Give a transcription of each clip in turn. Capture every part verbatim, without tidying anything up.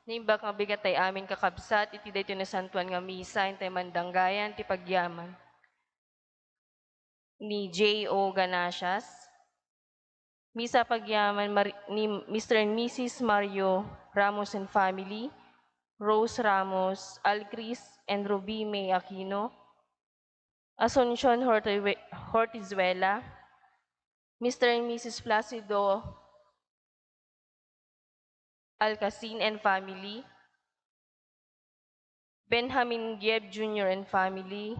Naimbag nga bigat tay amin, kakabsat, iti daytoy nasantuan nga misa, intay mandanggayan ti pagyaman ni J O Ganasias. Misa pagyaman Mar-, ni Mister and Missus Mario Ramos and family, Rose Ramos, Alcris and Ruby May Aquino, Asuncion Hortizue-, Hortizuela, Mister and Missus Placido Alcacin and family, Benjamin Gieb Junior and family,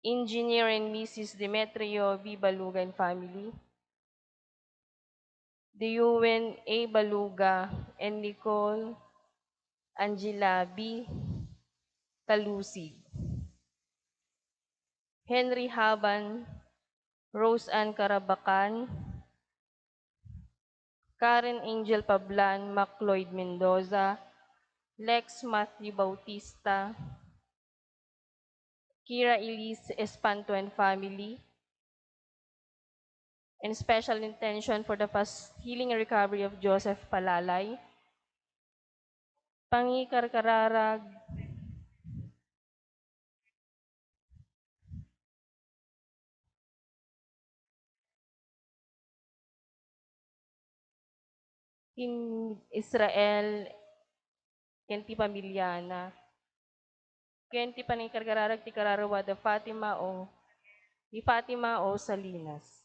Engineer and Missus Demetrio B. Baluga and family, Diowen A. Baluga and Nicole Angela B. Talusig, Henry Haban, Rose Ann Carabacan, Karen Angel Pablan, MacLeod Mendoza, Lex Matthew Bautista, Kira Elise Espanto and family, and special intention for the fast healing and recovery of Joseph Palalay. Pangikarkararag ken Israel ken ti pamiliana, ken ti pangikarkararag ti kararua da Fatima O., ni Fatima O. Salinas.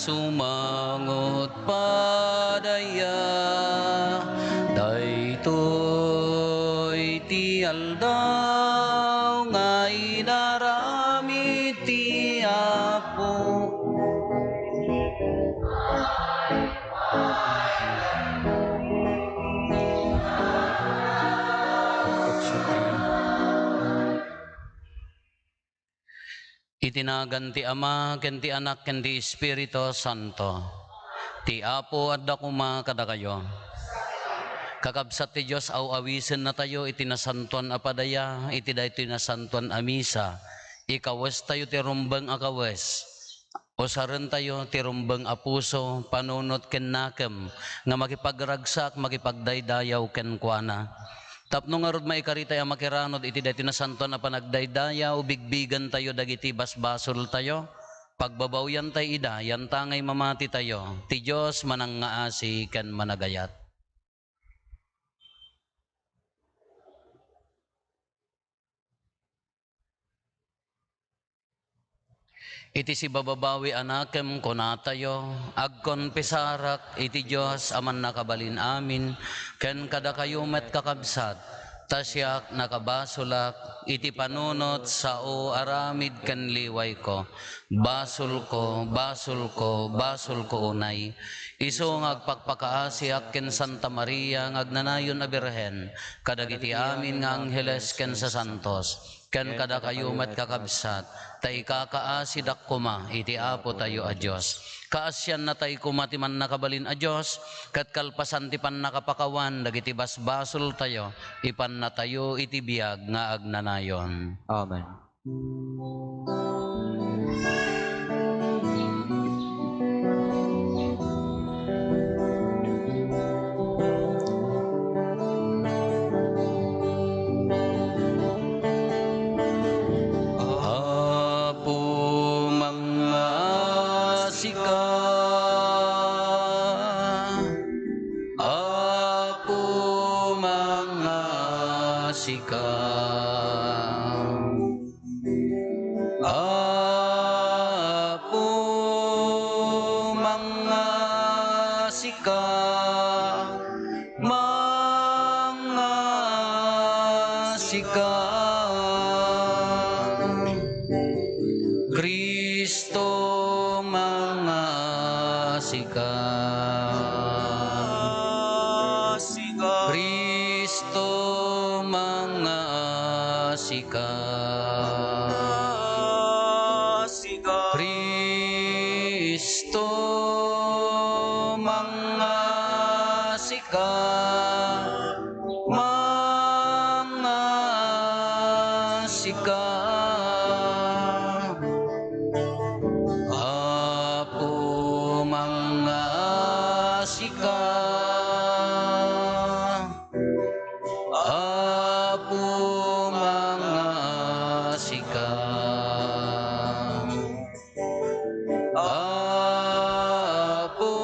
Sumangot padaya, daytoy ti aldaw nga inaramid ti Apo. Iti nagan ti Ama, ken ti Anak, ken ti Espiritu Santo. Ti Apo adda koma kadakayo. Kakabsat ti Dios, aw-awisennatayo iti nasantoan a padaya, iti daytoy nasantoan a misa. Ikawestayo ti rumbeng a kawes. Usarentayo ti rumbeng a puso, panunot ken nakem nga makipagragsak, makipagdaydayaw kenkuana. Tapno ngarud maikaritay a makiranud iti daytoy nasantoan a panagdaydayaw, bigbigentayo dagiti basbasoltayo, pagbabawiantay ida, yantangay mamatitayo, ti Dios manangngaasi ken managayat. Iti sibababawi a nakem, kunatayo, agkonfesarak iti Dios a Mannakabalin-amin, ken kadakayo met, kakabsat, ta siak nakabasolak iti panunot, sao, aramid ken liwayko. Basolko, basolko, basolko unay. Isu nga agpakpakaasiak ken Santa Maria nga agnanayon a Birhen, kadagiti amin nga angheles ken sasantos, ken kadakayo met, kakabsat, ta ikakaasidak koma iti Apotayo a Dios. Kaasiannatay koma ti Mannakabalin a Dios, ket kalpasan ti pannakapakawan dagiti basbasoltayo, ipannatayo iti biag nga agnanayon. Amen. Apo, mangngaasika. Apo, mangngaasika. Apo, mangngaasika, mangngaasika. Kristo, mangngaasika. Kristo, mangngaasika. Kristo, mangngaasika. Mangngaasika. Apo, mangngaasika. Apo, mangngaasika. Apo,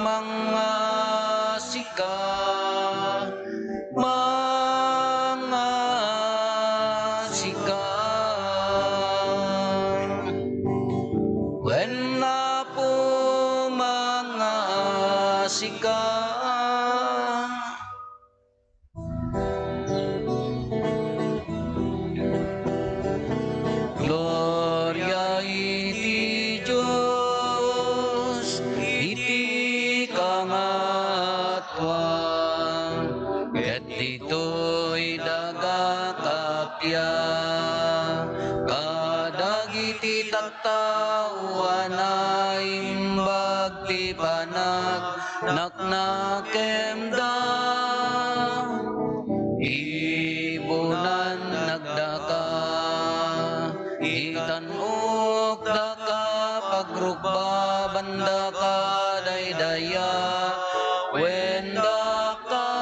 mangngaasika, mangngaasika. Wen, Apo, mangngaasika. Gloria iti Dios iti kangatoan, ket ditoy daga kappia, kadagiti tattao a naimbag ti panagnakem da. Ibunan nagdaka, itan-ok daka, pagrukbaban daka, daydayawen daka.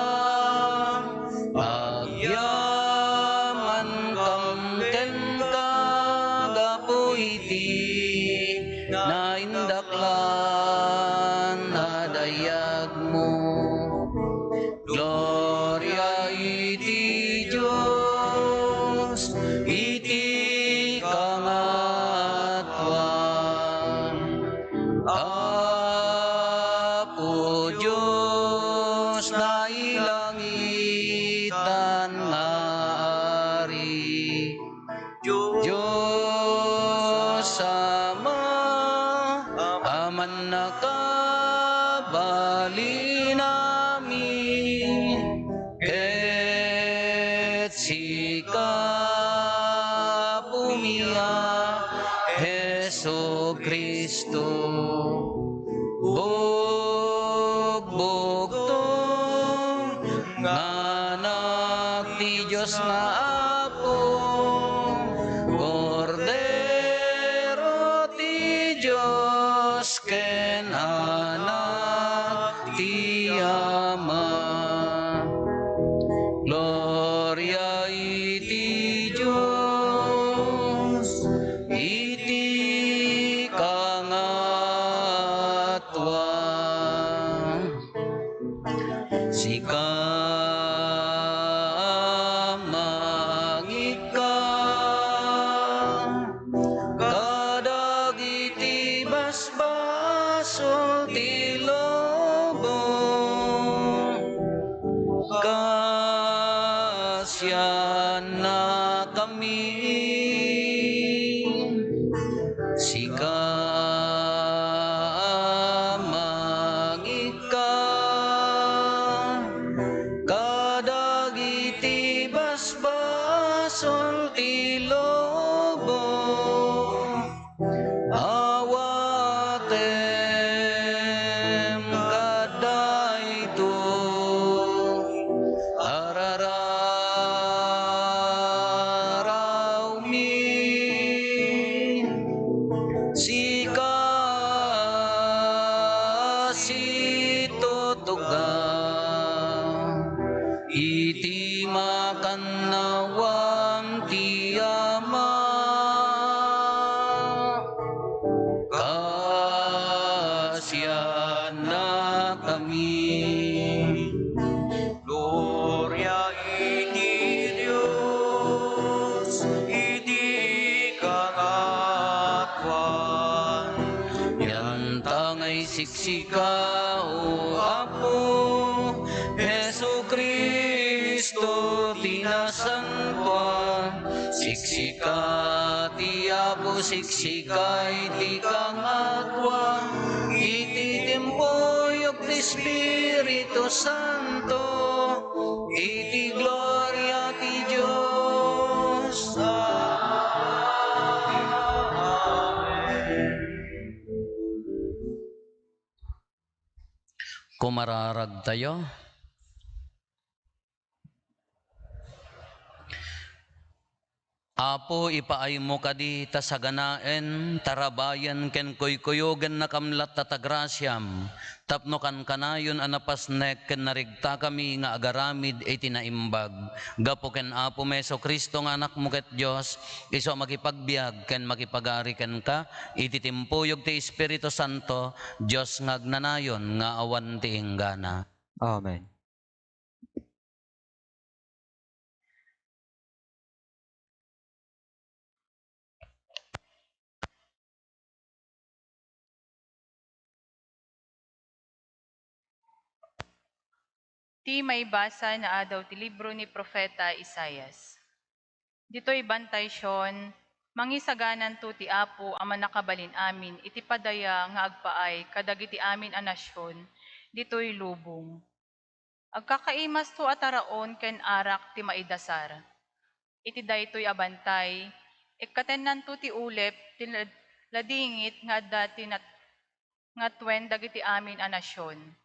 Agyamankam kenka gapu iti naindaklan a dayagmo. Gloria iti Dios iti kangatoan. Balinami ket sika pumia, Jesu-Cristo. Bugbugto nga Anak ti Dios nga Apo, Kordero ti Dios ken Anak ti Ama. Gloria iti Dios iti kangatuan. Sika a mangikka kadagiti basbasol ti lubong, kasiannakami. Sika a mangikka kadagiti basbasol ti lubong, awatem kadaytoy, arararawmi. Sika a situtugaw iti makannawan ti Ama, kasiannakami. Gloria iti Dios iti kangatuan. Yanta nga isiksika, O Apo Jesu-Cristo, ti nasantoan. Siksika ti Apo, siksika iti kangatuan. Iti timpuyog ti Espiritu Santo, iti gloria ti Dios. Amen. Kumararagtayo. Apo, ipaaymo kadi ta saganaen, tarabayen ken kuykuyogennakam latta ta grasiam, tapno kankanayon a napasnek ken narigtakami nga agaramid iti naimbag. Gapu ken Apomi Jesu-Cristo nga Anakmo ket Dios, isu a makipagbiag ken makipagari kenka iti timpuyog ti Espiritu Santo, Dios nga agnanayon nga awan ti inggana. Amen. Ti maibasa nga adaw ti libro ni Profeta Isaias. Ditoy Bantay Sion, mangisagananto ti Apo a Mannakabalin-amin iti padaya nga agpaay kadagiti amin a nasion ditoy lubong. Agkakaimasto a taraon ken arak ti maidasar. Iti daytoy a bantay, ikkatennanto ti ulep ti lad-, ladingit nga adda ti nat-, ngatuen dagiti amin a nasion.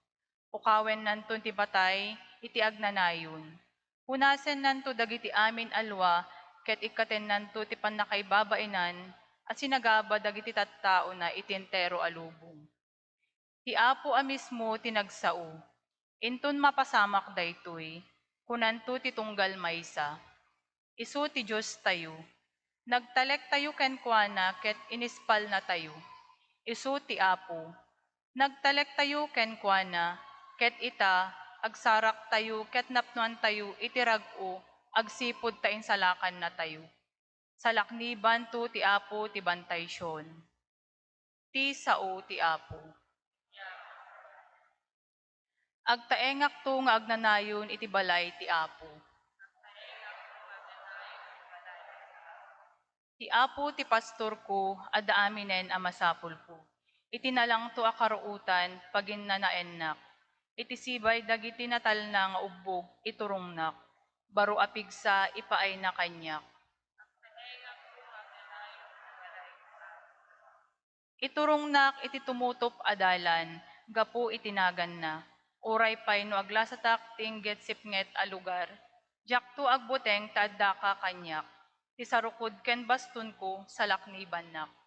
Ukawennanto ti batay iti agnanayon. Punasennanto dagiti amin a lua ket ikkatennanto ti pannakaibabainan a sinagaba dagiti tattaona iti entero a lubong. Ti Apo a mismo ti nagsao. Inton mapasamak daytoy, kunanto ti tunggal maysa, "Isu ti Diostayo. Nagtalektayo kenkuana ket inispalnatayo. Isu ti Apo. Nagtalektayo kenkuana, ket ita, agsaraktayo ket napnoantayo iti rag-o agsipud ta insalakannatayo." Salaknibanto ti Apo ti Bantay Sion. Ti sao ti Apo. Agtaengakto nga agnanayon iti balay ti Apo. Ti Apo ti pastorko, adda aminen a masapulko. Iti nalangto a karuotan, paginnanaennak. Iti sibay dagiti natalna nga ubbog, iturongnak. Baro a pigsa, ipaayna kaniak. Iturongnak iti tumutop a dalan gapu iti naganna. Uray pay no aglasatak ti inggetsipnget a lugar, diakto agbuteng ta addaka kaniak. Ti sarukod ken bastonko, salaknibannak.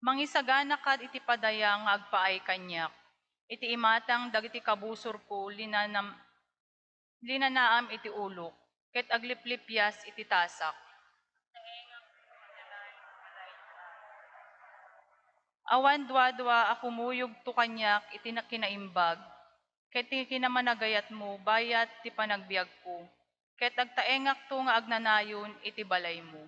Mangisagana kad iti padaya nga agpaay kaniak. Iti imatang dagiti kabusorko, linanam-, linanaam iti ulok, ket agliplipias iti tasak. Awan duadua a kumuyogto kaniak iti na-, kinaimbag, ket ti kinamanagayatmo bayat ti panagbiagko, ket agtaengakto nga agnanayon iti balaymo.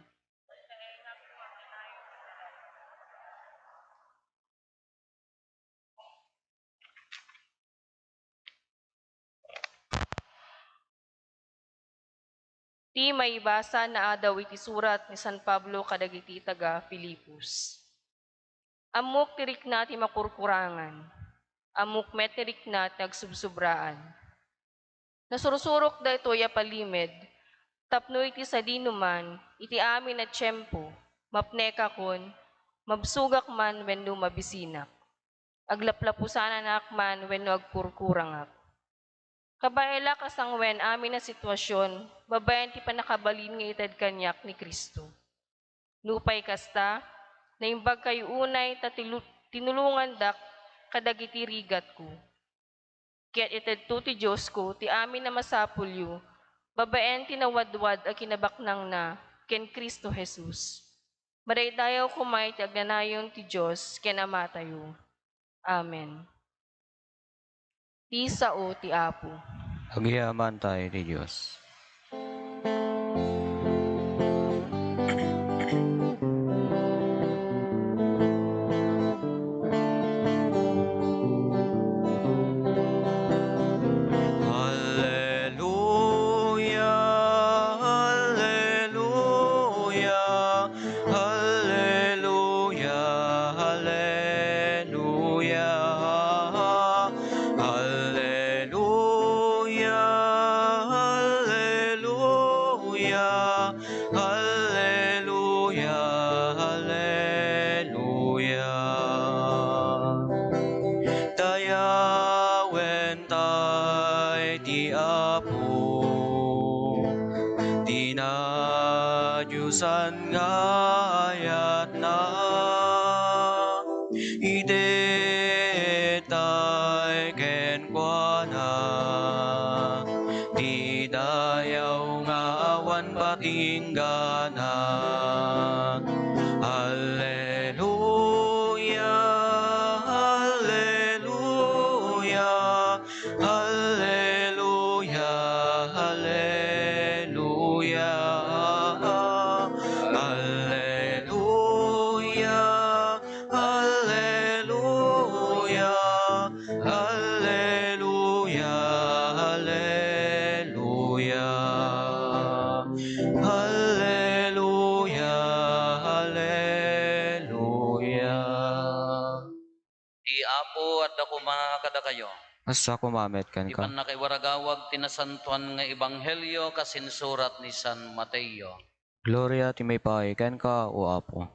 Ti maibasa naadaw iti surat ni San Pablo kadagiti taga-Filipos. Ammok ti rikna ti makurkurangan. Ammok met ti rikna ti agsubsubraan. Nasursurok daytoy a palimed tapno iti sadinoman, iti amin a tiempo, mapnekakon, mabsogak man wenno mabisinak. Aglaplapusananak man wenno agkurkurangak. Kabaelak a sanguen amin a situasion babaen ti pannakabalin nga ited kaniak ni Cristo. Nupay kasta, naimbagkayo unay ta tilu-, tinulongandak kadagiti rigatko. Ket itedto ti Diosko ti amin a masapulyo babaen ti nawadwad a kinabaknangna ken Cristo Jesus. Madaydayaw koma iti agnanayon ti Dios ken Amatayo. Amen. Ti sao ti Apo. Agyamankami ti Dios. Alleluia, alleluia, alleluia, alleluia. Alleluia, alleluia, alleluia, alleluia. Dayawenta ti Apo, ti nadiosan nga ayatna. Itedtay kenkuana ti dayaw nga awan patinggana. Alleluia, alleluia, alleluia, alleluia. Alleluia, alleluia, alleluia, alleluia. Alleluia, alleluia. Ti Apo adda koma kadakayo. Kasta koma met kenka. Ti pannakaiwaragawag ti nasantoan nga ebanghelio kas insurat ni San Mateo. Gloria ti maipaay kenka, O Apo.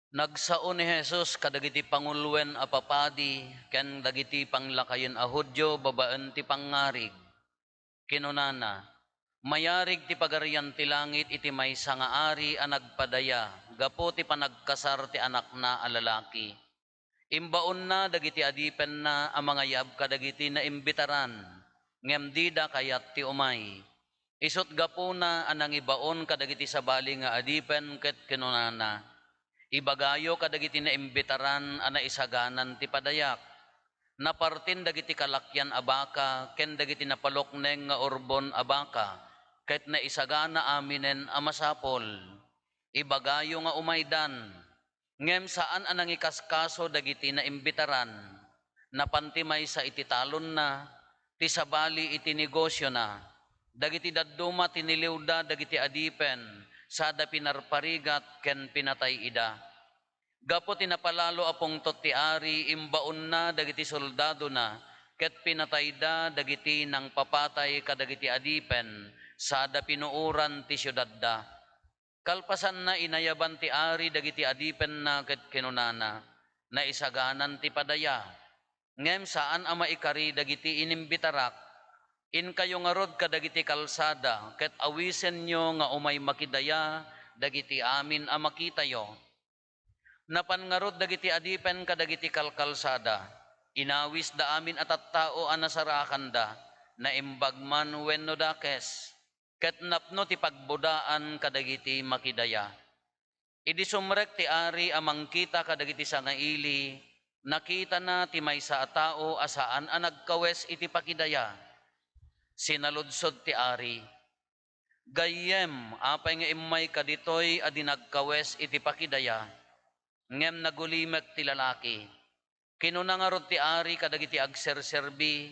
Nagsao ni Jesus kadagiti panguloen a papadi ken dagiti panglakayen a Judio babaen ti pangngarig. Kinunana, "Mayarig ti Pagarian ti Langit iti maysa nga ari a nagpadaya gapu ti panagkasar ti anakna a lalaki." Imbaonna dagiti adipenna a mangayab kadagiti naimbitaran, ngem dida kayat ti umay. Isut' gapuna a nangibaon kadagiti sabali nga adipen ket kinunana, "Ibagayo kadagiti naimbitaran a naisaganan ti padayak. Napartin dagiti kalakian a baka ken dagiti napalukneng nga urbon a baka, ket naisagana aminen a masapul. Ibagayo nga umaydan." Ngem saan a nangikaskaso dagiti naimbitaran. Napan ti maysa iti talonna, ti sabali iti negosiona, dagiti dadduma tiniliwda dagiti adipen, sada pinarparigat ken pinatay ida. Gapu ti napalalo a pungtot ti ari, imbaonna dagiti soldadona ket pinatayda dagiti nangpapatay kadagiti adipen, sada pinuoran ti siudadda. Kalpasanna, inayaban ti ari dagiti adipenna ket kinunana, "Naisaganan ti padaya, ngem saan a maikari dagiti inimbitarak. Inkayo ngarud kadagiti kalsada ket awisenyo nga umay makidaya dagiti amin a makitayo." Napan ngarud dagiti adipen kadagiti kalkalsada. Inawisda amin a tattao a nasarakanda, naimbag man wenno dakes, ket napno ti pagbudaan kadagiti makidaya. Idi sumrek ti ari a mangkita kadagiti sangaili, nakitana ti maysa a tao a saan a nagkawes iti pakidaya. Sinaludsod ti ari, "Gayyem, apay nga immayka ditoy a di nagkawes iti pakidaya?" Ngem nagulimek ti lalaki. Kinuna ngarud ti ari kadagiti agserserbi,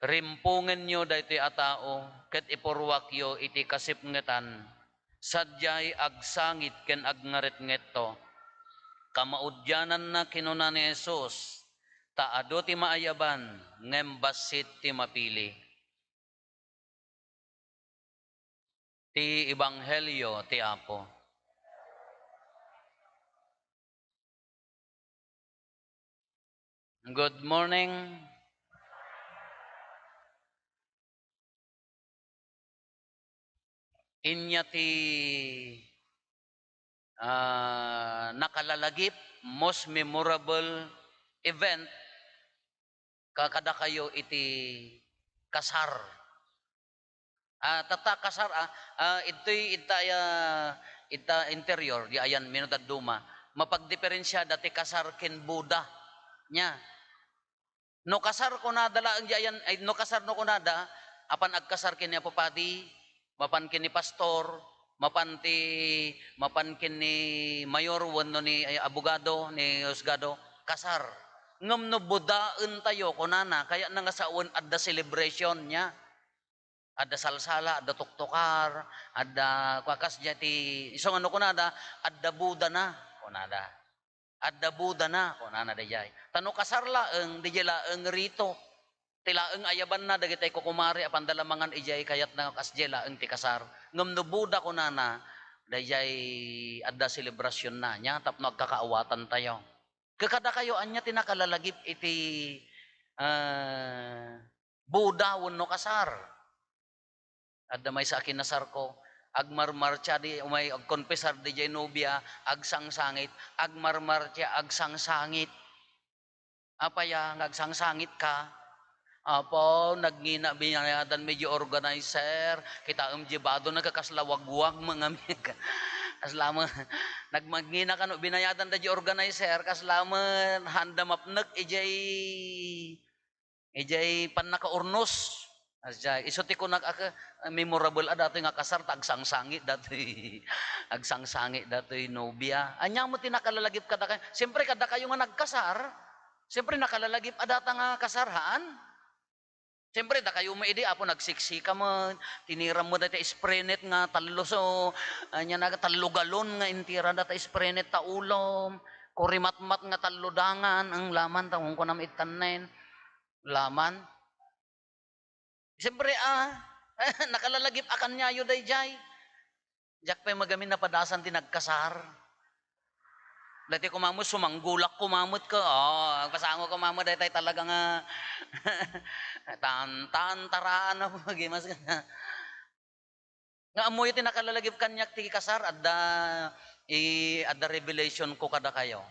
"Rimpungenyo daytoy a tao ket ipurruakyo iti kasipngetan. Sadiay agsangit ken agngaretngetto. Kamaudiananna," kinuna ni Jesus, "ta adu ti maayaban, ngem bassit ti mapili." Ti Ebanghelio ti Apo. Good morning. Inya ti, ah, nakalalagip, most memorable event ka-, kadakayo iti kasar. Ah, tatta kasar, ah, ah, idtoy, idta, ah, idta interior, di ayan, mino dadduma, mapagdiperensiada ti kasar ken boda. Nya, no kasar kunada laeng di ayan, ay, no kasar no kunada, apan agkasar ken ni Apo Padi, mapan ken ni pastor, mapan ti, mapan ken ni mayor wenno ni, ay, abogado, ni husgado, kasar. Ngem no bodaentayo, kunana, kayatna nga sawen adda celebration, nya. Adda salsala, adda tuktukar, adda kua-, kasdiay ti, isu nga no kunada, "Adda bodana," kunada. "Adda bodana," kunana daydiay. Ta no kasar laeng, daydiay laeng rito. Ti laeng ayabanna dagiti kukumare a panda la mangan idiay kayatna, kasdiay laeng ti kasar. Ngem no boda kunana, daydiay adda selebrasionna, nya tapno agkakaawatantayo. Kadakayo, ania ti nakalalagip iti, ah, boda wenno kasar? Adda maysa a kinasarko, agmarmartsa di umay agkonpesar diay nobia, agsangsangit, agmarmartsa, agsangsangit. Apay a nga agsangsangitka? Apo, nagngina binayadan mi di organizer, kitaem di bado nagkakasla wagwag, mga amiga. Kasla mo, nagmangina kano binayadan da di organizer, kasla mo, handa mapnek, ijay Idiay pannakaurnos. Asdiay, isu ti kunak a, memorable a datoy nga kasar, ta agsangsangit datoy, agsangsangit datoy nobia. Ania met ti nakalalagip kadakayo? Siyempre, kadakayo nga nagkasar, siyempre, nakalalagip a data nga kasar, haan? Siyempre, dakayo met idi, apo, nagsiksika met, tiniram met dati Sprenet nga tallo so, ania na, tallo galon nga intira data Sprenet ta ulom, kurimatmat nga tallo dangan, ang laman, ta, kunam ittannen. Laman. Siyempre, ah, nakalalagip a kaniayo daydiay. Diak pay magamin napadasan ti nagkasar. Dati kumamu, sumanggulak kumamu ka. Oh, pasango kumamu, daytay talaga nga tan, tan, taraan na po, gimas ka na. Nga ammoyo ti nakalalagip kaniak ti kasar, adda, i-, adda revelation ko kadakayo.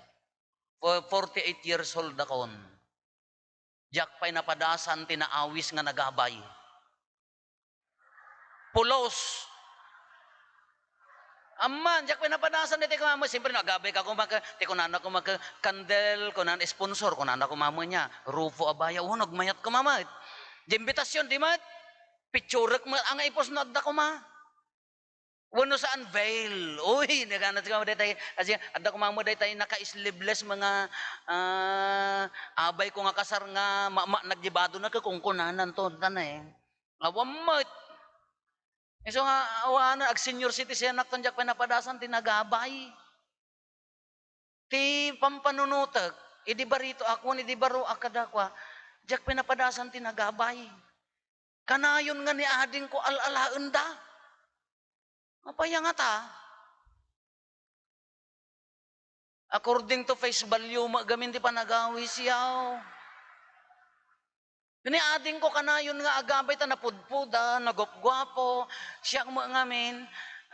For forty-eight years old akon. Diak pay napadasan ti naawis nga nagabay. Pulos. Amman, diak pay napadasan daytoy kumamu. Siyempre, no, agabay ka kumamu, ti kunana kumamu, candle, kunana sponsor, kunana kumamu nia, Rufo Abaya, o, nagmayat kumamu. Di imbitasyon, di met. Pitsurek met, anga ipos no adda kuma. Wenno saan, veil. Uy, naganat ka daytay. Kasi adda koma met daytay naka-sleeveless mga, ah, abay ko nga kasar nga ma-, ma-, nagjibado na kakungkunanan to, tan, eh. Awan met. Isu nga, awanan, ag-senior citizen ak ton, diak pay napadasan ti nagabay. Ti pampanunotek, idi baritoak, wen idi baroak kadakuada, diak pay napadasan ti nagabay. Kanayon nga ni adingko al-alaenda. Apay a ngata? According to face value met gamin ti panagawis, yaw. Ni adingko kanayon nga agabay ta napudpoda, nagupguapo, siak met ngamin,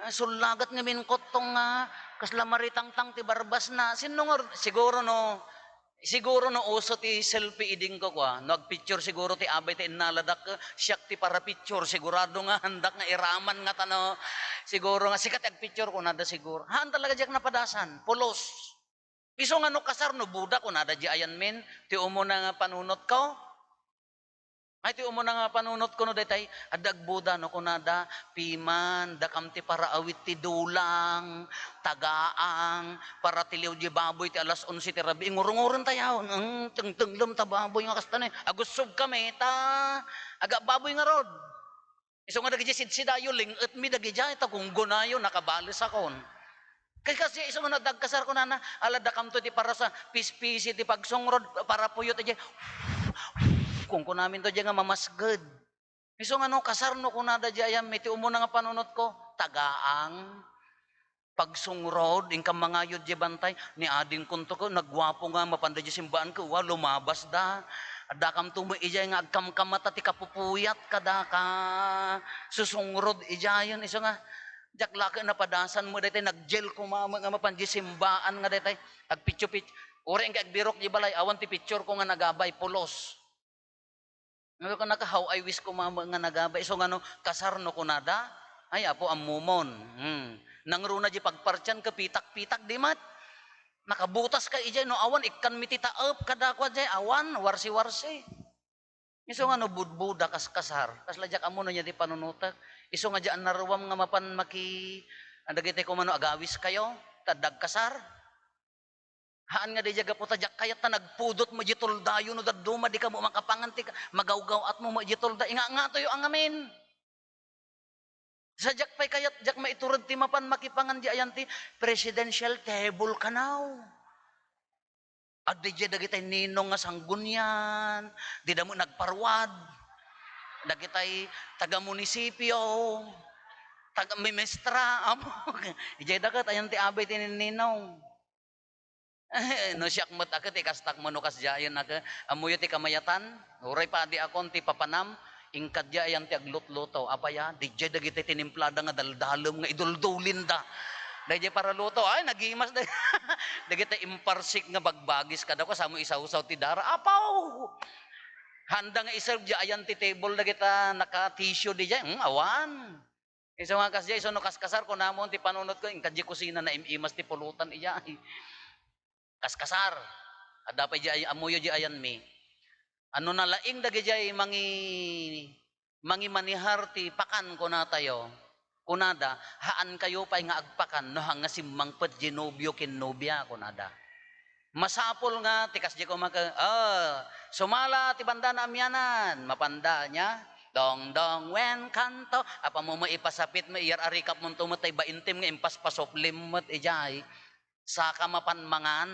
ah, sullaget ngamin kottong nga kasla maritangtang ti barbasna. Sinno nga, siguro no, siguro no uso ti selfie idingko, kua, no agpicture siguro ti abay ti innaladak, siak ti para picture, sigurado nga handak nga iraman nga tano, siguro nga sika ti agpicture, kunada siguro. Haan talaga diak napadasan, pulos. Isu nga no kasar no boda, kunada diay ayanmin, ti umuna nga panunotko. Ay, ti umuna nga panunotko no daytay, adda agboda no, kunada, piman, dakam ti para awit ti dulang, tagaang, para ti liaw diay baboy ti alas onse ti rabii, ngurunguren tayo, ang tengtenglem ta baboy nga kasta ni, agusog kami, ta, aga baboy ngarud. Isu nga dagidiay sidsidayo, ling-etmi dagidiay, ta gunggonayo, nakabalesakon. Kay kasi isu nga no adda agkasar kunana, ala, dakamto ti para sa pispisi ti pagsungrod, para puyot idiay. Kunkunamin to diay nga mamasged. Isu nga no kasar no kunada diay ayanmi, ti umuna nga panunotko, tagaang. Pagsungrod, inka mangayod diay bantay, ni adingkonto ko, nagguapo nga mapanda diay simbaan ko, wa, lumabasda. Addakamto met idiay nga agkamkamata ti kapupuyat kadaka. Susungrod idiayen, isu nga, diak la ket napadasan met daytay, nag-gel koma met nga mapan diay simbaan nga daytay. Agpitsu-pit-, uray inka agbirok diay balay, awan ti picture ko nga nagabay, pulos. Nga kunaka, how I wish ko mama nga nagabay. Isu nga no, kasar no kunada, ay, Apo, ammomon. Hmm. Nangruna diay pagpartian, kapitak-pitak, di met. Nakabutas ka idiay, no awan, ikkanmi ti taep, kadakua diay, awan, warsi-warsi. Isu nga no, budboda kas kasar. Kasla diak ammo no ania ti panunotek. Isu nga diay a naruam nga mapan maki-, dagiti koma no agawis kayo, ta adda agkasar. Haan nga diay gapu ta diak kayat ta nagpudot mo diay toldayo no dadduma, di ka mo makapangan ti ka-, magawgaw-at mo mo diay tolda, inga-, ngatoyo a ngamin. Sa diak pay kayat, diak maitured ti mapan makipangan diay ayan ti presidential table kanaw. Adda diay dagitay ninong nga sanggunian, dida mo nagparuad. Dagitay taga-munisipio, taga-mimestra, amo. Idiay daket, ayan ti abay ti ninong. No siak met a ket, ikastak mo no kasdiayen a ket, ammoyo ti kamayatan? Uray padiakon ti papanam, inkadiay ayan ti aglutluto. Apay a, didiay dagiti tinimplada nga daldalem nga iduldulin da. Daydiay paraluto, ay, nagimas da-, dagiti imparsik nga bagbagis kadakuada, sa mo isawsaw ti dara. Apaw! Handa nga iserve diay ayan ti table dagita naka-tissue didiay. Hmm, awan. Isu nga kasdiay, isu no kaskasar, kunamon ti panunotko, inkadiay kusina naim-imas ti pulutan, iya. Kaskasar. Adda pay diay, ammoyo diay ayanmi. Ano nalaing dagidiay mangi-, mangimanihar ti pakan, kunatayo. Kunada, "Haan kayo pay nga agpakan no haan nga simmangpet diay nobio ken nobia," kunada. Masapul nga ti kasdiay koma ket, ah, sumala ti banda naamianan, mapanda nia, dongdong wen kanto, apammom ipasapit mo, iyar-arikap monto met tay baintim nga impaspasuplim met idiay, saka mapan mangan.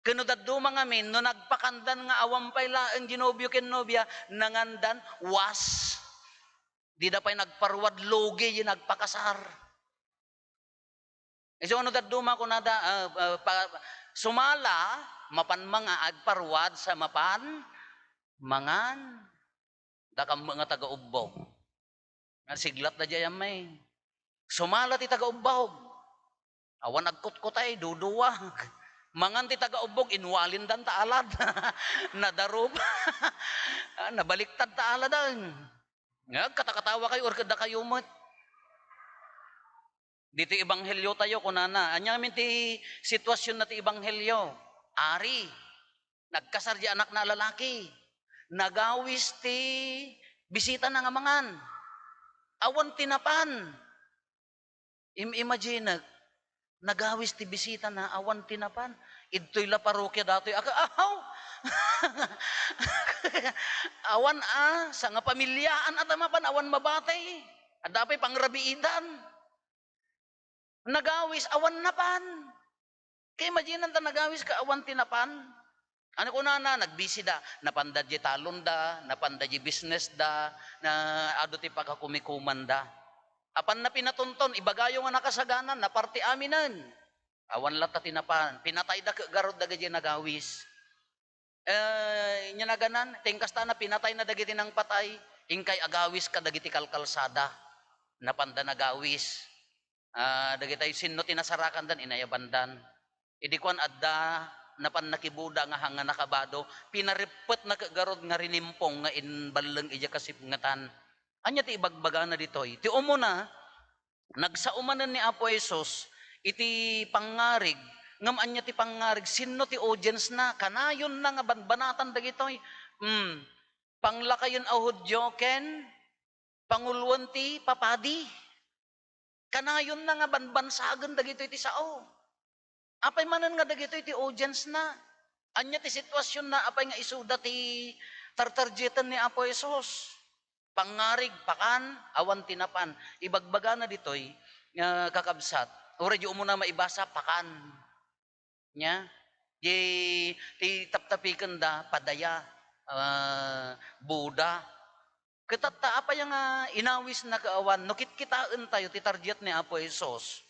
Ken no dadduma ngamin, no nagpakandan nga awan pay laeng diay nobio ken nobia, nangandan, was. Dida pay nagparuad, lugi diay nagpakasar. Isu no dadduma kunada, ah, ah, pa-, sumala, mapan manga-, agparuad sa mapan mangan. Dakam nga taga-ubbog. Nasiglat da diay ammay. Sumala ti taga-ubbog. Awan agkutkutay, duduwag. Mangan ti taga-ubbog, inwalindan ta alad. Nadaruba. Ah, nabaliktad ta aladan. Nga, agkatakatawa kayo, or kadda kayo met. Ditoy ebanghelyo tayo, kunana, ania ngamin ti sitwasyon na ti ebanghelyo? Ari, nagkasar diay anakna a lalaki. Nagawis ti bisitana nga mangan. Awan ti napan. Im-, imagine, nagawis ti bisitana, awan ti napan. Idtoy la parokia datoy. Aka-, ahaw! Awan a, sangapamiliaan a ta mapan, awan mabatay. Adda pay pangrabiidan. Nagawis, awan napan. Kay imagine ta nagawis ka awan ti napan. Ano kunana, nagbisi da, napanda di talon da, napanda di business da, na adu ti pakakumikumanda. Apan na pinatunton, ibagayo nga nakasagana, naparti aminen. Awan latta ti napan, pinatay da ket garud dagiti nagawis. Eh, nya naganan, ti inkastana, pinatay na dagiti nangpatay, inkay agawis kadagiti kalkalsada. Napanda nagawis. Ah, dagitay sinno ti nasarakandan, inayabandan. Idi kuan, adda, napan nakibuda nga hanga nakabado, pinarippet na ket garud nga rinimpong nga inballeng idiay kasipngetan. Anya ti ibagbagana ditoy? Ti umuna, nagsao manen ni Apo Jesus iti pangngarig, ngem ania ti pangngarig? Sinno ti audience na? Kanayon na nga banbanatan dagitoy. Hmm. Panglakayen a Judio ken panguloen ti papadi. Kanayon na nga banbansagen dagitoy ti sao. Apay manen nga dagitoy ti audience na? Ania ti sitwasyon na? Apay nga isuda ti tartargeten ni Apo Jesus? Pangngarig, pakan, awan ti napan. Ibagbagana ditoy, nga kakabsat. Uray di umuna maibasa, pakan. Nya, di ti taptapikenda, padaya, ah, buda. Ket tatta, apay nga inawisna ket awan? No kitkitaentayo ti target ni Apo Jesus,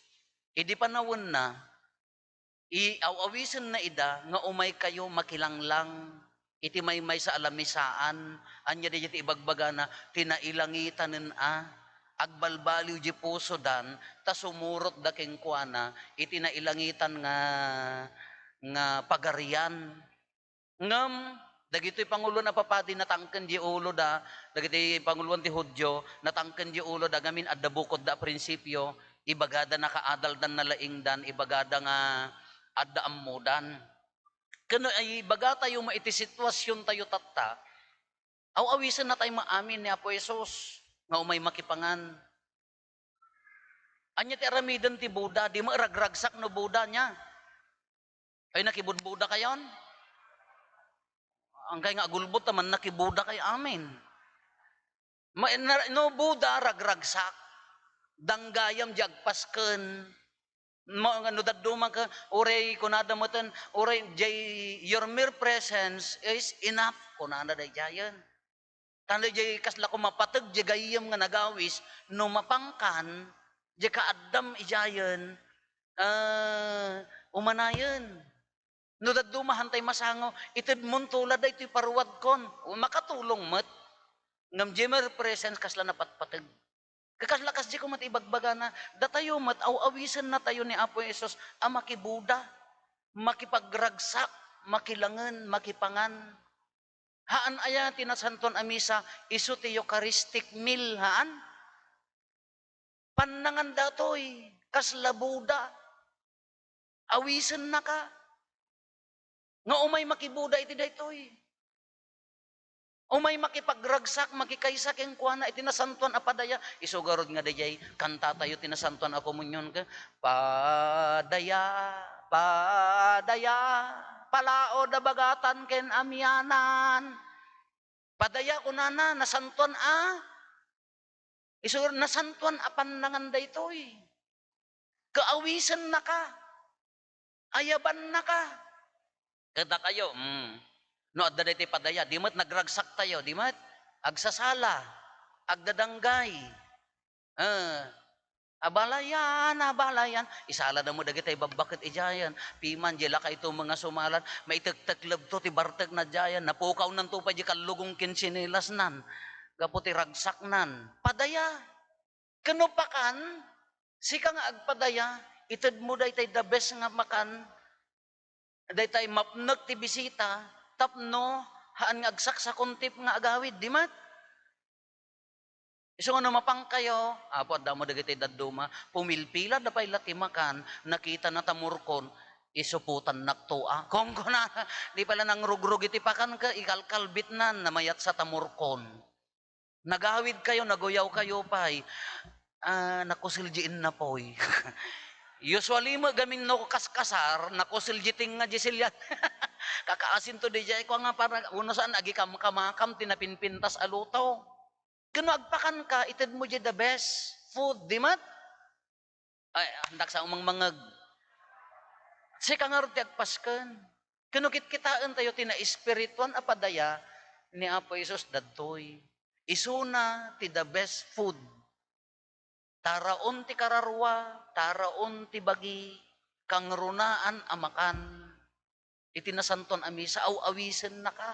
idi panawenna, i-, aw-awisenna ida nga umaykayo makilanglang iti maymaysa a lamisaan. Ania daydiay ti ibagbagana? Ti nailangitanen a. Agbalbaliw di pusodan, ta sumurotda kenkuana iti nailangitan nga, nga pagarian. Ngem dagitoy panguloen a papadi, natangken di uloda, dagiti panguloen ti Judio, natangken di uloda ngamin adda bukodda a prinsipio, ibagada nakaadaldan, nalaingdan, ibagada nga adda ammodan. Ken no ibagatayo met iti sitwasiontayo tatta, aw-awisennatay met amin ni Apo Jesus nga umay makipangan. Ania ti aramiden ti buda? Di met ragragsak no buda nia. Ay, nakibudbudakayon? Angkay nga agulbod ta man nakibudakay amin. Ma-, na-, no buda, ragragsak. Danggayam di agpasken. Ma-, no dadduma ka, uray kunada meten, uray jay, "Your mere presence is enough," kunana daydiayen. Tano jay kasla ko mapateg jay gayyem nga nagawis, no mapangkan, jay kaaddam idiayen, ah, umanayen. No dadduma, hantay masango, itedmon tola daytoy paruadkon. O, makatulong met. Ngem jay mere presence, kasla napatpateg. Kakasla, kasdi ko met ibagbagana, datayo met, aw-awisennatayo ni Apo Jesus a makibuda, makipagragsak, makilangen, makipangan. Haan aya ti Nasantoan a Misa, isu ti Eucharistic meal, haan? Pannangan datoy, kasla buda. Awisennaka. Nga umay makibuda iti daytoy. Umay makipagragsak, makikaysa kenkuana iti nasantoan a padaya. Isu garud nga daydiay, kantatayo ti nasantoan a komunion ket, "Padaya, padaya, palaod a bagatan ken amianan." Padaya, kunana, nasantoan a, isu, nasantoan a pannangan daytoy. Kaawisennaka. Ayabannaka. Kadakayo, mm. No adda daytoy padaya, di met nagragsaktayo, di met agsasala, agdadanggay. Eh, abalayan, abalayan. Isala da mo dagitay babbaket idiayen. Piman, di lakayto nga sumalan. Maitekteklebto ti bartekna idiayen. Napukawnanto pay di kallugong ken tsinelasnan. Gapu ti ragsaknan. Padaya. Ken no pakan, sika nga agpadaya, itedmo daytay the best nga makan, daytay mapnek ti bisita, tapno haan nga agsaksakuntip nga agawid, di met? Isu nga no mapangkayo, "Apo, adda mo dagiti dadduma, pumilpilada pay la ti makan, nakitana ta murkon, isupotannakto a." Kunkuna, di pay la nangrugrug iti pakan ket ikalkalbitnan, namayatsa ta murkon. Nagawidkayo, naguyawkayo pay. Ah, nakusil di innapoy. Usually met gamin no kaskasar, nakusil di tengnga di silian. Kakaasinto di jay ko nga para, uno saan, agikamkamakam ti napinpintas a luto. Ken no agpakanka, itedmo di the best food, di met? Ay, andak sa umangmangeg. Sika ngarud ti agpasken. Ken no kitkitaentayo ti naespirituan a padaya ni Apo Jesus, dagitoy. Isuna ti the best food. Taraon ti kararua, taraon ti bagi, kangrunaan a makan. Iti nasantoan a misa, aw-awisennaka.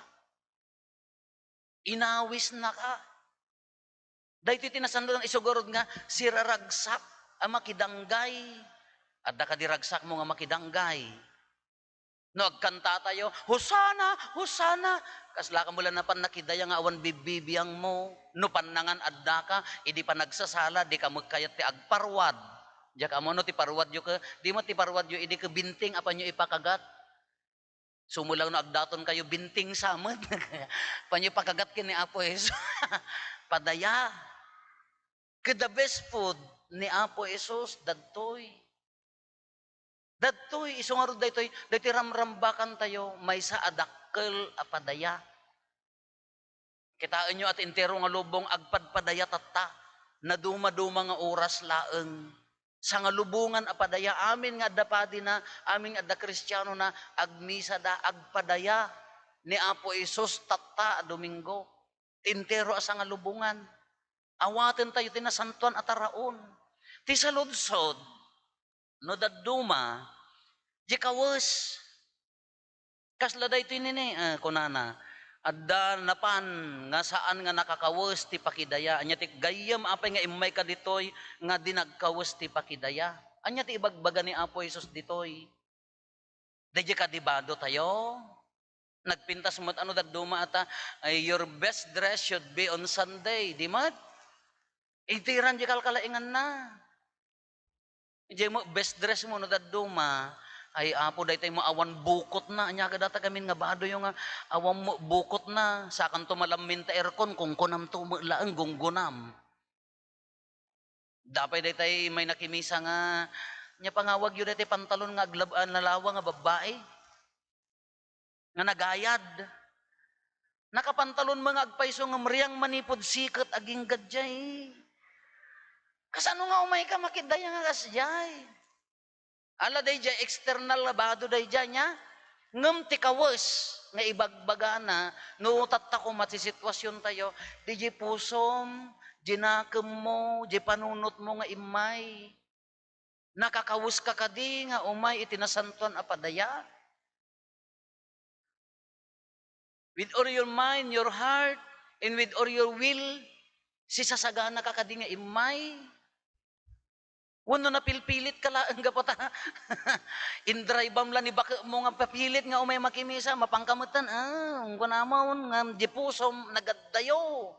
Inawisnaka. Daytoy ti nasantoan, isu ngarud nga siraragsak a makidanggay. Adda kadi ragsakmo nga makidanggay? No agkantatayo, "Hosanna, Hosanna," kaslaka met la napan nakidaya nga awan bibbibiangmo. No pannangan addaka, idi panagsasala, dika met kayat ti agparwad. Diak ammo no ti parwadyo ket, di met ti parwadyo idi ket binting a panyo ipakagat. Sumulaw no agdatonkayo, binting sa met. Panyo ipakagat ken ni Apo Jesus. Padaya. Ket the best food ni Apo Jesus, dagitoy. Dagitoy, isu ngarud daytoy, daytoy ramrambakantayo, maysa a dakkel a padaya. Kitaenyo a ti entero nga lubong, agpadpadaya tatta. Nadumaduma nga oras laeng. Sangalubongan a padaya, amin nga adda padina, amin nga adda Kristianona, agmisada, agpadaya ni Apo Jesus tatta a Domingo. Ti entero a sangalubongan. Awatentayo ti nasantoan a taraon. Ti saludsod, no dadduma, di kawes. Kasla daytoy nini, ah, kunana, "Adda napan nga saan nga nakakawes ti pakidaya." Ania ti gayyem, apay nga immayka ditoy nga di nagkawes ti pakidaya? Ania ti ibagbaga ni Apo Jesus ditoy? Daydiay kadi badotayo? Nagpintas met a no dadduma ata, ay, "Your best dress should be on Sunday." Di met? Iti ran di kalkalainganna. Idiay met best dress mo no dadduma, "Ay, Apo, daytoy mo awan bukotna." Ania kadata gamin nga badoyo nga awan met bukotna? Sakanto malammin ta aircon, kunkunamto met laeng, gunggunam. Dapay daytay may nakimisa nga, nia pangawagyo daytay pantalon nga aglab-, a nalawa nga babbai? Nga nagayad. Nakapantalon met nga agpayso ngem riang manipud siket agingga diay. Kasano nga umayka makidaya nga kasdiay? Ala, daydiay external nga bado daydiay, nia? Ngem ti kawes nga ibagbagana, no tatta koma ti situasiontayo, daydiay pusom, daydiay nakemmo, daydiay panunotmo nga immay. Nakakaweska kadi nga umay iti nasantoan a padaya? With all your mind, your heart, and with all your will, sisasaganaka kadi nga immay? Wenno napilpilitka laeng gapu ta indrive-am la ni baketmo nga papilit nga umay makimisa, mapanka metten, ah, kunam nga di pusom, nagaddayo.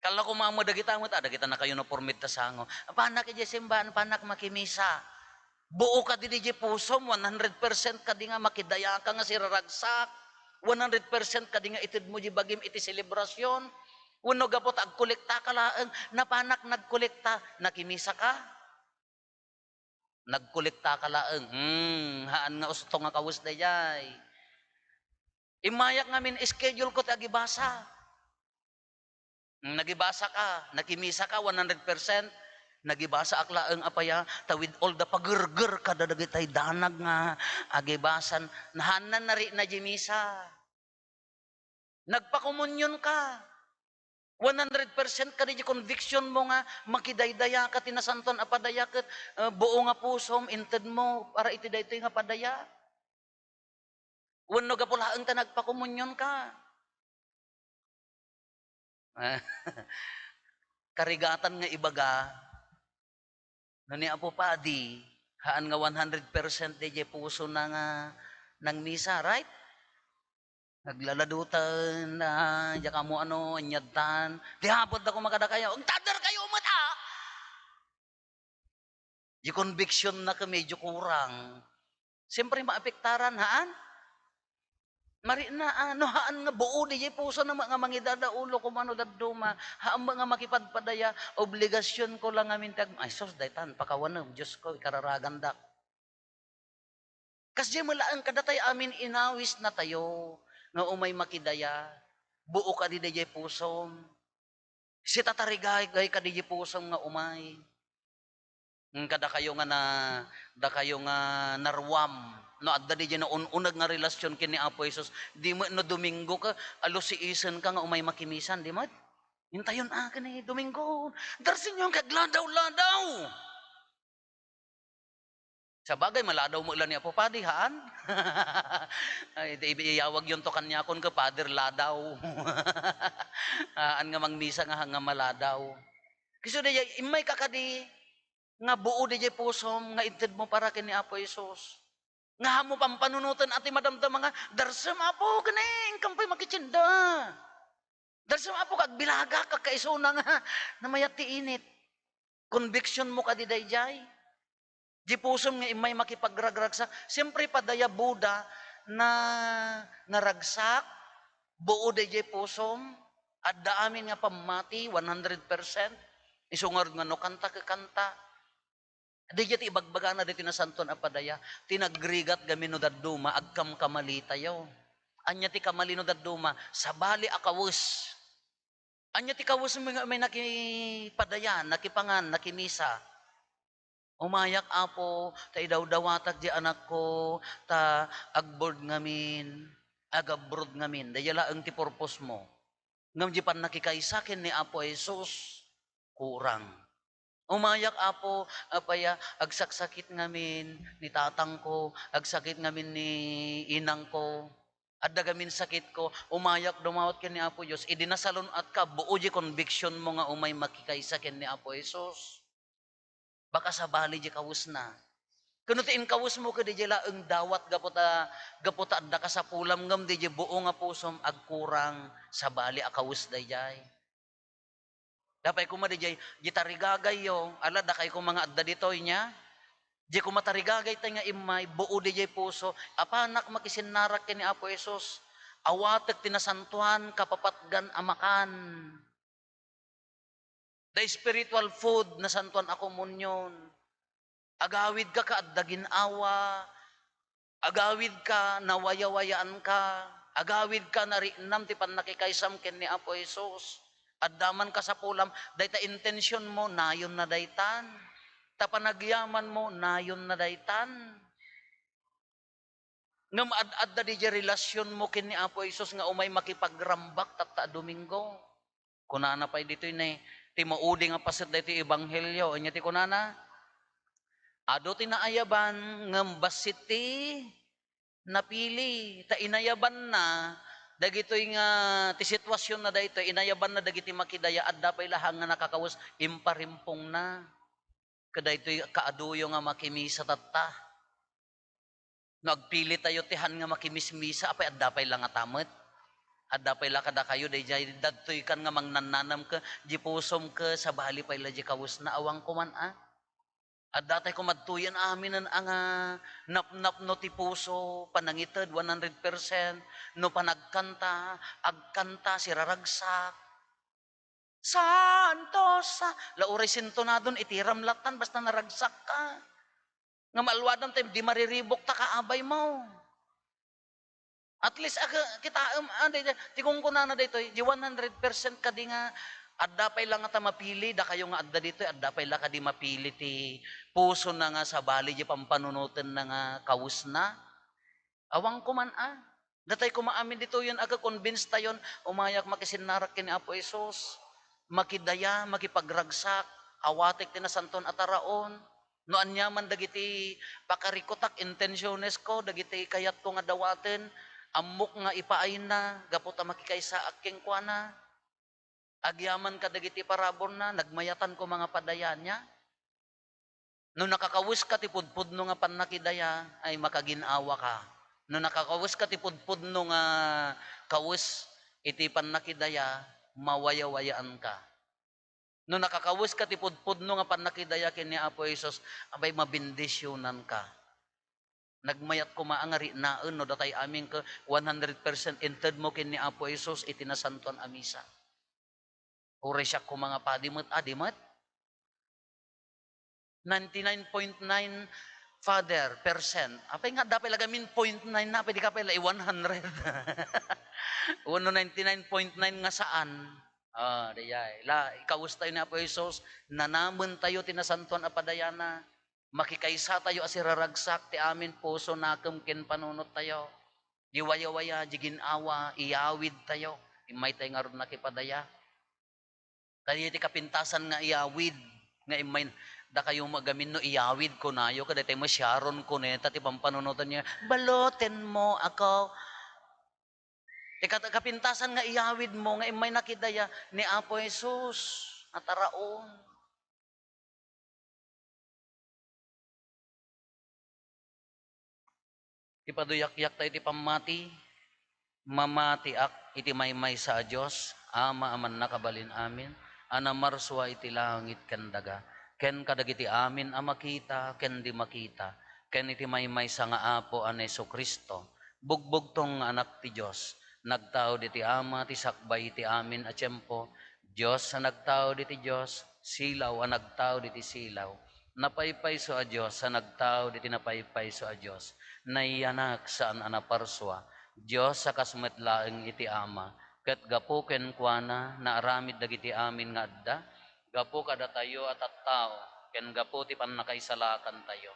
Kalla koma met dagita met, ah, dagita naka-uniformed ta sango. Panak idiay simbahan, panak makimisa. Buo kadi diay pusom, one hundred percent kadi nga makidayaka nga siraragsak. One hundred percent kadi nga itedmo diay bagim iti selebrasyon. Wenno gapu ta agkolektaka laeng, napanak nagkolekta, nakimisaka? Nagkolektaka laeng. Hmm, haan nga usto nga kawes daydiay. Immayak ngamin, schedule ko ti agibasa. Hmm, nagibasaka, nakimisaka, one hundred percent. Nagibasaak laeng, apay a, ta with all the pagerger kada dagitay danag nga agibasan, nahannan nari na di misa. Nagpakomunionka. One hundred percent kadi di convictionmo nga makidaydayaka ti nasantoan a padaya ket, eh, buo nga pusom intedmo para iti daytoy nga padaya. Wenno gapu laeng ta nagpakomunionka. Karigatan nga ibaga, no ni Apo Padi, haan nga one hundred percent daydiay pusona nga nangmisa, right? Naglaladuten, ah, diak ammo ano, inyadtan. Ti hapot da koma kadakayo, "Agtaderkayo met, ah!" Di conviction na ka medyo kurang. Siyempre, maapektaran, haan? Marikna, a, no haan nga buo diay pusona nga mangidadaulo koma no dadduma, haan nga makipadpadaya, obligasionko la ngamin ti ag-, ay sus, daytan, pakawanem, Diosko, ikararagandak. Kasdiay met laeng kadatayo amin inawisnatayo nga umay makidaya, buo kadi daydiay pusom. Sitatarigagay kadi daydiay pusom nga umay. Ngem kadakayo nga na, dakayo nga naruam, no adda daydiay naun-uneg nga relasion ken ni Apo Jesus, di met no Domingo ka, alusiisenka nga umay makimisan, di met? Intayon a ken ni Domingo, darsenyo nga agladaw-ladaw. Sabagay, maladaw met la ni Apo Padi, haan? Ay, di, iyawagyonto kaniakon ken Father Ladaw. Haan nga mangmisa nga, nga maladaw. Isu daydiay, immayka kadi nga buo daydiay pusom nga intedmo para ken ni Apo Jesus. Nga haanmo pampanunoten a ti madamdama nga, "Darsem, Apo, ken inkan pay makitienda. Darsem, Apo, agbilagak, agkaisuna nga namayat ti init." Convictionmo kadi daydiay? Di pusom nga immay makipagragragsak. Siempre, padaya Buddha na naragsak, buo daydiay pusom, adda amin nga pammati, one hundred percent. Isu ngarud nga no kanta ket kanta. Daydiay ti ibagbagana daytoy Nasantoan a Padaya, ti nagrigat gamin no dadduma, agkamkamalitayo. Ania ti kamali no dadduma? Sabali a kawes. Ania ti kawesmo nga umay nakipadaya, nakipangan, nakimisa? Umayak, Apo, ta idawdawatak di anakko, ta agboard ngamin, agabroad ngamin. Daydiay laeng ti purposemo. Ngem di pannakikaysa ken ni Apo Jesus, kurang. Umayak, Apo, apay a, agsaksakit ngamin ni tatangko, agsakit ngamin ni inangko. Adda gamin sakitko, umayak dumawat ken ni Apo Dios. Idi nasalun-atka, buo di convictionmo nga umay makikaysa ken ni Apo Jesus. Baka sabali di kawesna. Ken no ti inkawesmo ket daydiay laeng dawat gapu ta, gapu ta adda kasapulam ngem daydiay buo nga pusom agkurang, sabali a kawes daydiay. Apay koma daydiay, di tarigagayyo, ala, dakay koma nga adda ditoy nia. Di koma tarigagaytay nga immay, buo daydiay puso, apanak makisinnarak ken ni Apo Jesus. Awatek ti nasantoan, kapapatgan a makan. The spiritual food, nasantoan a komunion. Agawidka ket adda gin-awa. Agawidka, nawayawayaanka. Agawidka, nariknam ti pannakikaysam ken ni Apo Jesus. Adda man kasapulam, dayta intentionmo, nayonna daytan. Ta panagyamanmo, nayonna daytan. Ngem ad-adda daydiay relasionmo ken ni Apo Jesus nga umay makipagrambak tatta a Domingo. Kunana pay ditoy ne, ti maudi nga paset daytoy ebanghelio. Ania ti kunana? Adu ti naayaban, ngem bassit ti napili. Ta inayabanna dagitoy nga, ti situasionna daytoy, inayabanna dagiti makidaya, adda pay la haan nga nakakawes, imparimpongna. Kadaytoy kaaduyo nga makimisa tatta. No agpilitayo ti haan nga makimismisa, apay adda pay la ngata met? Adda pay la kadakayo daydiay, dagtoy kan nga mangnannanam ket di pusom ket sabali pay la di kawesna, awan koman a. Adda tay kumadtoyen aminen a nga napnapno ti puso, panangited one hundred percent, no panagkanta, agkanta, siraragsak. Santo, sa-, la uray sintonadon, itiram lattan, basta naragsakka. Nga maalwadan tayo, di mariribukta ka, abaymo. At least, aga, kitaem, ah, di, di, ti kunkunana daytoy, di one hundred percent kadi nga, adda pay la ngata mapili, dakayo nga adda ditoy, adda pay la kadi mapili ti pusona nga sabali, di pampanunotenna nga kawesna. Awan koman a. Datay koma amin ditoyen aga-convince tayon, umayak makisinnarak ken ni Apo Jesus. Makidaya, makipagragsak, awatek ti nasanton a taraon. No aniaman dagiti pakarikutak, intensionesko, dagiti kayatko nga dawaten, ammok nga ipaayna gapu ta makikaysaak kenkuana. Agyaman kadagiti paraburna, nagmayatan koma nga padayaenna. No nakakaweska ti pudpudno nga pannakidaya, ay makagin-awaka. No nakakaweska ti pudpudno nga kawes iti pannakidaya, mawayawayaanka. No nakakaweska ti pudpudno nga pannakidaya ken ni Apo Jesus, abay, mabendisionanka. Nagmayat koma a nga riknaen no datay amin ket one hundred percent intedmo ken ni Apo Jesus iti nasantoan a misa. Uray siak koma nga padi met, adi met. Ninety-nine point nine, Father, percent. Apay nga, adda pay la gamin point nine na, pwede ka pay la i-one hundred. Wenno ninety-nine point nine nga saan. Ah, dayay. La, ikawes tayo ni Apo Jesus, nanamen tayo ti nasantoan a padayana. Makikaysa tayo a siraragsak ti amin puso, nakem ken panunot tayo. Di wayawaya, di gin-awa, iyawid tayo. Immay tayo ngarud nakipadaya. Kadi ti kapintasan nga iyawid, nga immay, dakayo mo gamin no iyawid, kunayo, kada tayo mo Sharon Cuneta, ti pampanunotan niya, "Baloten mo ako." Ti kat-, kapintasan nga iyawid mo, nga immay nakidaya ni Apo Jesus, nataraon. Ti paduyakyak tayo ti pammati, mamatiak iti maymaysa a Dios, Ama a mannakabalin amin, a namarsua iti langit ken daga, ken kadagiti amin a makita ken di makita, ken iti maymaysa nga Apo a ni Jesu-Cristo, bugbugtong nga Anak ti Dios, nagtaud iti Ama ti sakbay iti amin a tiempo, Dios a nagtaud iti Dios, silaw a nagtaud iti silaw, napaypayso a Dios a nagtaud iti napaypayso a Dios, nayanak saan a naparsua, Dios a kas met laeng iti Ama, ket gapu kenkuana, naaramid dagiti amin nga adda, gapu kadatayo a tattao, ken gapu ti pannakaisalakantayo.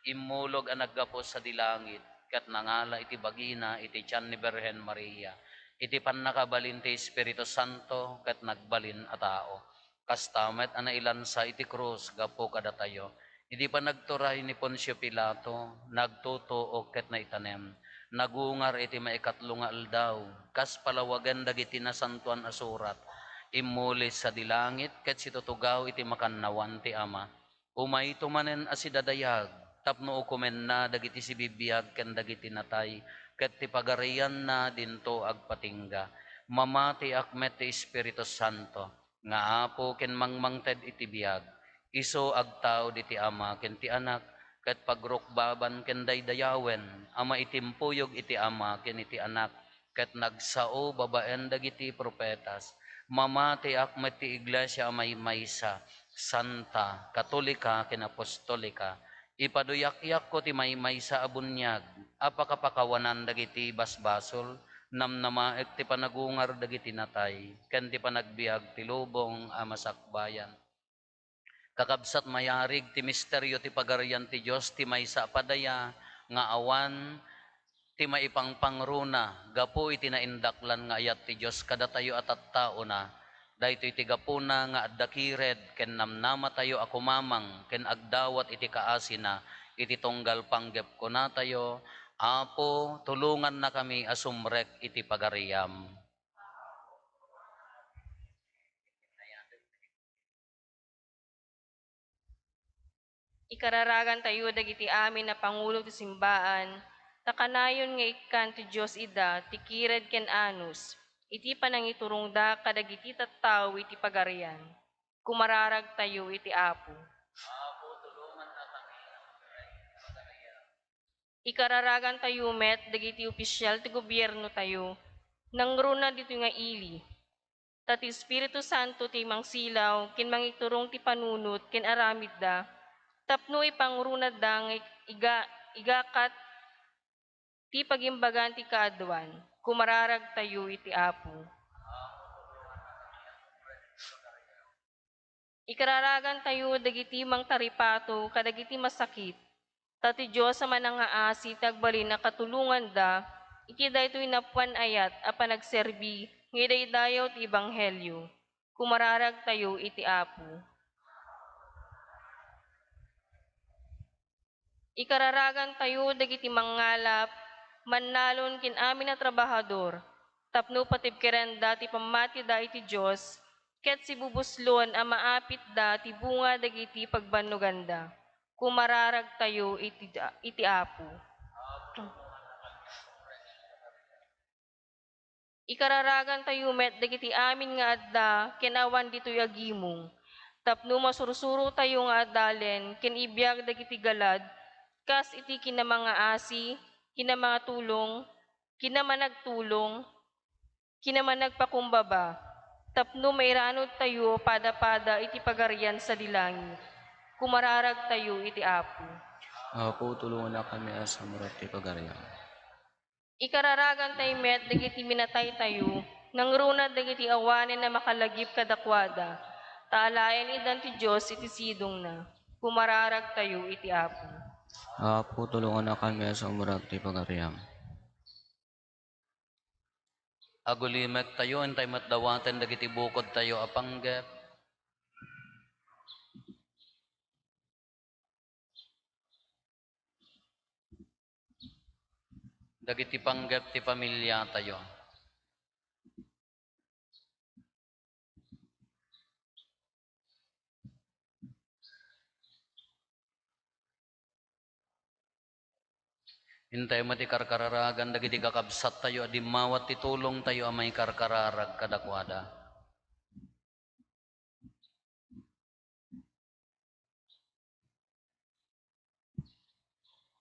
Immulog a naggapu sadi langit, ket nangala iti bagina iti tian ni Birhen Maria, iti pannakabalin ti Espiritu Santo, ket nagbalin a tao. Kasta met a nailansa iti krus gapu kadatayo. Idi panagturay ni Poncio Pilato, nagtutuok ket naitanem. Nagungar iti maikatlo nga aldaw, kas palawagen dagiti Nasantoan a Surat. Immuli sadi langit ket situtugaw iti makannawan ti Ama. Umayto manen a sidadayag tapno ukomenna dagiti sibibiag ken dagiti natay, ket ti pagarianna dinto agpatingga. Mamatiak met ti Espiritu Santo, nga Apo ken mangmangted iti biag. Isu agtaud iti Ama ken ti Anak, ket pagrukbaban ken daydayawen a maitimpuyog iti Ama ken iti Anak, ket nagsao babaen dagiti profetas. Mamatiak met ti iglesia a maymaysa, santa, katolika, ken apostolika. Ipaduyakyakko ti maymaysa a buniag a pakapakawanan dagiti basbasol, namnamaek ti panagungar dagiti natay, ken ti panagbiag ti lubong a masakbayan. Kakabsat, mayarig ti misterio ti Pagarian ti Dios, ti maysa a padaya nga awan ti maipangpangruna gapu iti naindaklan nga ayat ti Dios kadatayo a tattaona. Daytoy ti gapuna nga adda kired ken namnamatayo a kumamang ken agdawat iti kaasina iti tunggal panggep. Kunatayo, Apo, tulongannakami a sumrek iti Pagariam. Ikararagantayo dagiti amin a pangulo ti simbaan, ta kanayon nga ikkan ti Dios ida ti kired ken anus iti panangiturongda kadagiti tattao iti Pagarian. Kumararagtayo iti Apo. Ikararagantayo met dagiti opisial ti gobiernotayo. Nangruna ditoy nga ili, ta ti Espiritu Santo ti mangsilaw ken mangiturong ti panunot ken aramidda, tapno ipangrunada nga iga-, igakat ti pagimbagan ti kaaduan. Kumararagtayo iti Apo. Ikararagantayo dagiti mangtaripato kadagiti masakit, ta ti Dios a manangngaasi ti agbalin a katulonganda iti daytoy napuan ayat a panagserbi nga idaydayaw ti ebanghelio. Kumararagtayo iti Apo. Ikararagantayo dagiti mangngalap, mannalon ken amin a trabahador, tapno patibkerenda ti pammatida iti Dios, ket sibubuslon a maapitda ti bunga dagiti pagbannoganda. Kumararagtayo iti, iti Apo. Ikararagantayo met dagiti amin nga adda ken awan ditoy agimong, tapno masursurotayo nga adalen ken ibiag dagiti galad kas iti kinamangaasi, kinamangatulong, kinamanagtulong, kinamanagpakumbaba, tapno mairanudtayo pada-pada iti Pagarian sadi langit. Kumararagtayo iti Apo. Apo, tulonganakami a sumurat ti Pagariam. Ikararagantay met dagiti minataytayo, nangruna dagiti awanen a makalagip kadakuada, ta alaen itdan ti Dios iti sidongna. Kumararagtayo iti Apo. Apo, tulonganakami a sumurat ti Pagariam. Agulimektayo, intay met dawaten dagiti bukodtayo a panggep. Dagiti panggep ti pamiliatayo. Intay met ikarkararagan dagiti kakabsattayo a dimmawat ti tulongtayo a maikarkararag kadakuada.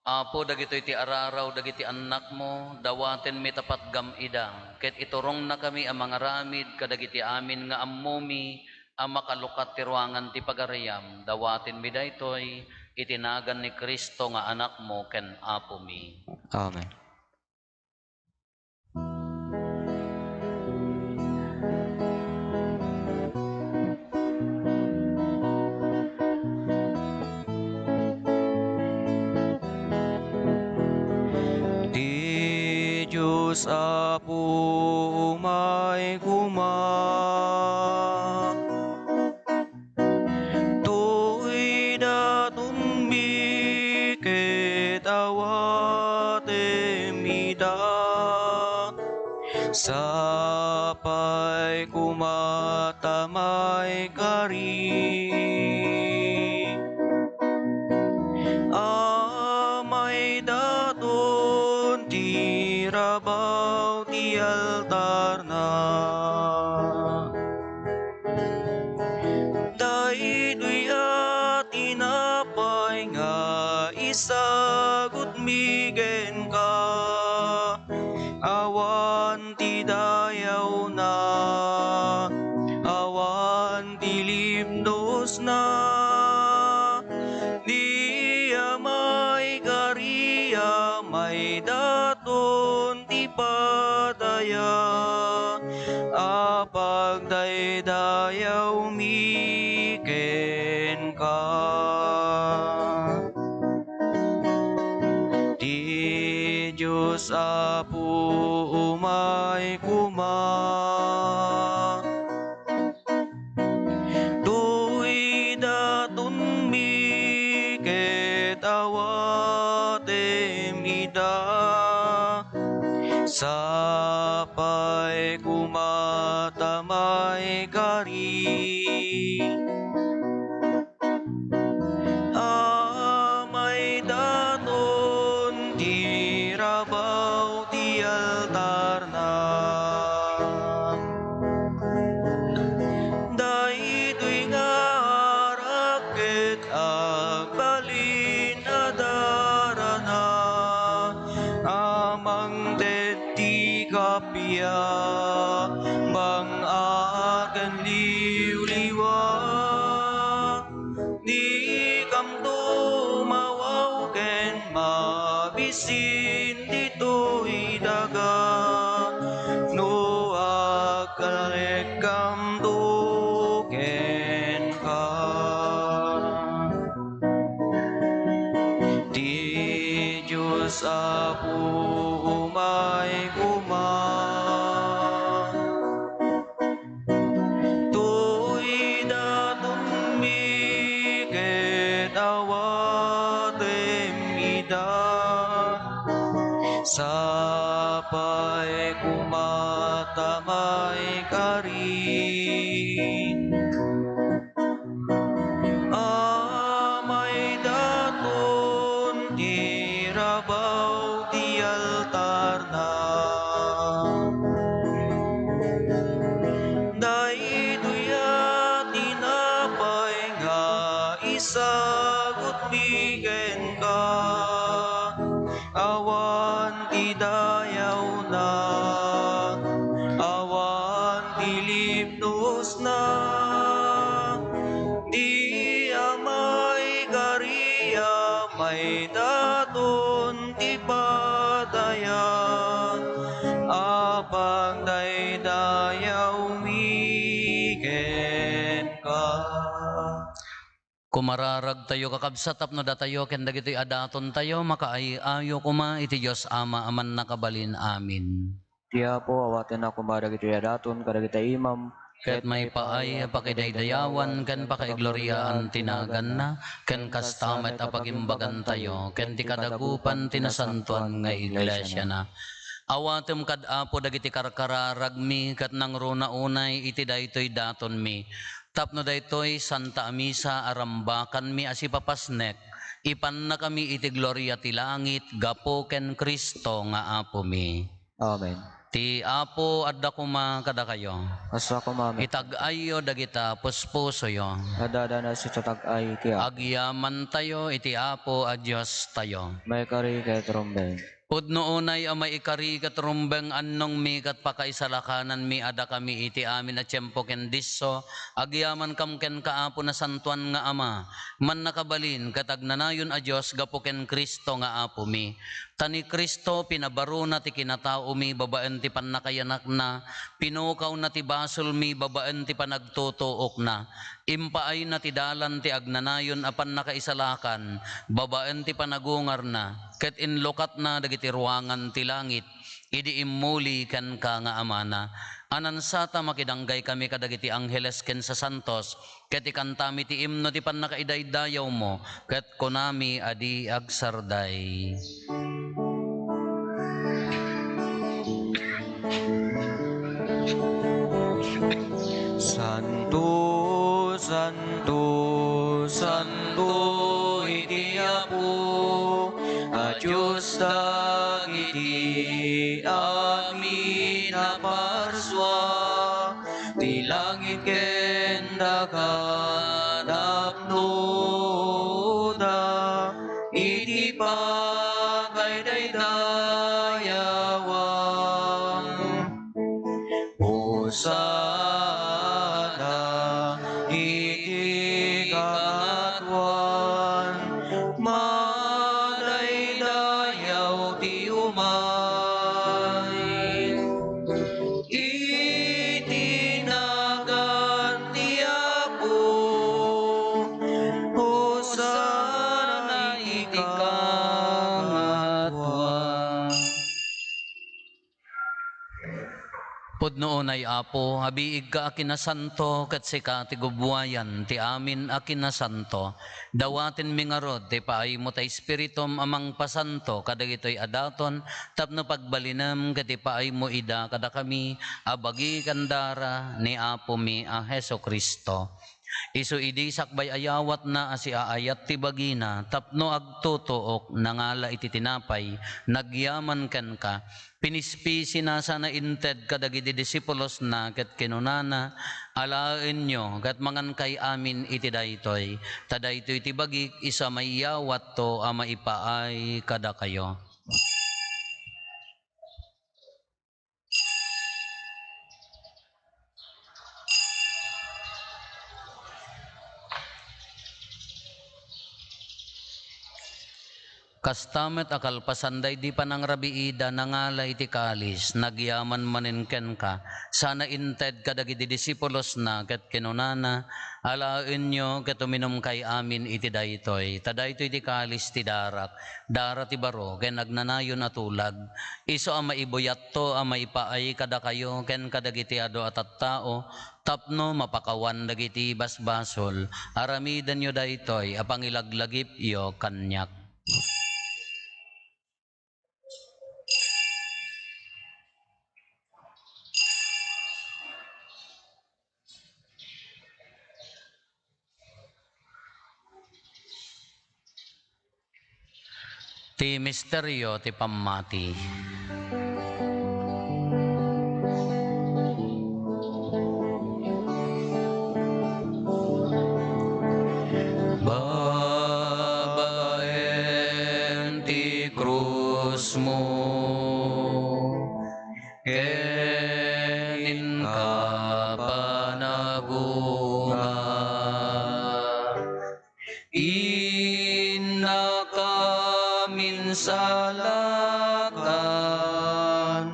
Apo, dagitoy ti araraw dagiti annakmo, dawatenmi ta patgam-ida, ket iturongnakami a mangaramid kadagiti amin nga ammomi a makalukat ti ruangan ti pagariam. Dawatenmi daytoy iti nagan ni Cristo nga Anakmo ken Apomi. Amen. Ti Dios Apo umay koma. Toy datonmi ket awatem ida, sapay koma ta maikari. A maidaton ti rabaw ti altarna. Daytoy a tinapay nga isagutmi kenka, awan ti dayawna, awan ti limdusna, di a maikari a maidaton ti padaya a pagdaydayawmi kenka. Ti Dios Apo umay koma. Toy datonmi ket awatem ida, sapay koma ta maikari. A maidaton ti rabaw ti altarna. Daytoy nga arak ket agbalin a darana a mangted ti kappia, bang-a ken liwliwa. Dikamto mawaw ken mabisin ditoy daga no agkalekkamto kenka. Ti Dios Apo umay koma. Toy datonmi ket awatem ida, sapay koma ta maikari. A maidaton ti rabaw ti altarna. Daytoy a tinapay nga isagutmi kenka. Pagdaydayawmi kenka. Kumararagtayo, kakabsat, tapno datayo ken dagitoy a datontayo makaay-ayo koma iti Dios Ama a Mannakabalin. Amen. Ti Apo, awatenna koma dagitoy a daton kadagiti imam, ket maipaay a pakidaydayawan ken pakaigloriaan ti naganna, ken kasta met a pagimbagantayo ken ti kadagupan ti nasantoan nga iglesiana. Awatem kad Apo dagiti karkararagmi ket nangruna unay iti daytoy datonmi. Tapno daytoy Santa a Misa a rambakanmi a sipapasnek, ipannakami iti gloria ti langit gapu ken Cristo nga Apomi. Amen. Ti Apo adda koma kadakayo. Kasta koma met. Itag-ayyo dagita puspusoyo. Adda, adda na sita tag-ay ti Apo. Agyamantayo iti Apo a Diostayo. Maikari ket rumbeng. Pudno unay a maikari ket rumbeng, annongmi ket pakaisalakananmi a dakami iti amin a tiempo ken disso, agyamankam kenka, Apo, nasantoan nga Ama, mannakabalin ket agnanayon a Dios gapu ken Cristo nga Apomi. Ta ni Cristo pinabarona ti kinataomi babaen ti pannakayanakna, pinukawna ti basolmi babaen ti panagtutuokna, impaayna ti dalan ti agnanayon a pannakaisalakan babaen ti panagungarna, ket inlukatna dagiti ruangan ti langit idi immuli kenka nga Amana. Anansata, makidanggaykami kadagiti angheles ken sasantos, ket ikantami ti imno ti pannakaidaydayawmo, ket kunami a di agsarday. Santo, santo, santo iti Apo a Dios dagiti amin a parsua. Ti langit ken daga napnoda iti pakaidaydayawan. Hosanna iti kangatoan, madaydayaw ti umay iti nagan ti Apo. Hosanna iti kangatoan. Pudno unay, Apo, a biigka a kinasanto, ket sika ti gubbuayan ti amin a kinasanto. Dawatenmi ngarud ti paaymo ta Espiritum a mangpasanto kadagitoy a daton tapno pagbalinem ket ipaaymo ida kadakami a bagi ken dara ni Apomi a Jesu-Cristo. Isu idi sakbay a yawatna a siaayat ti bagina tapno agtutuok, nangala iti tinapay, nagyaman kenka, pinispisina sana inted kadagiti disipulosna ket kinunana, "Alaenyo ket mangankay amin iti daytoy, ta daytoy ti bagik, isu a maiyawatto a maipaay kadakayo." Kasta met a kalpasan daydi panangrabiida, nangala iti kalis, nagyaman manen kenka, sana inted kadagiti disipulosna, ket kinunana, "Alaenyo ket uminumkay amin iti daytoy, ta daytoy ti kalis ti darak, dara ti baro ken agnanayon a tulag, isu a maibuyatto a maipaay kadakayo ken kadagiti adu a tattao, tapno mapakawan dagiti basbasol. Aramidenyo daytoy a pangilaglagipyo kaniak." Ti misterio ti pammati. Babaen ti krusmo, ken inka panagungar. Innaka minsalakan,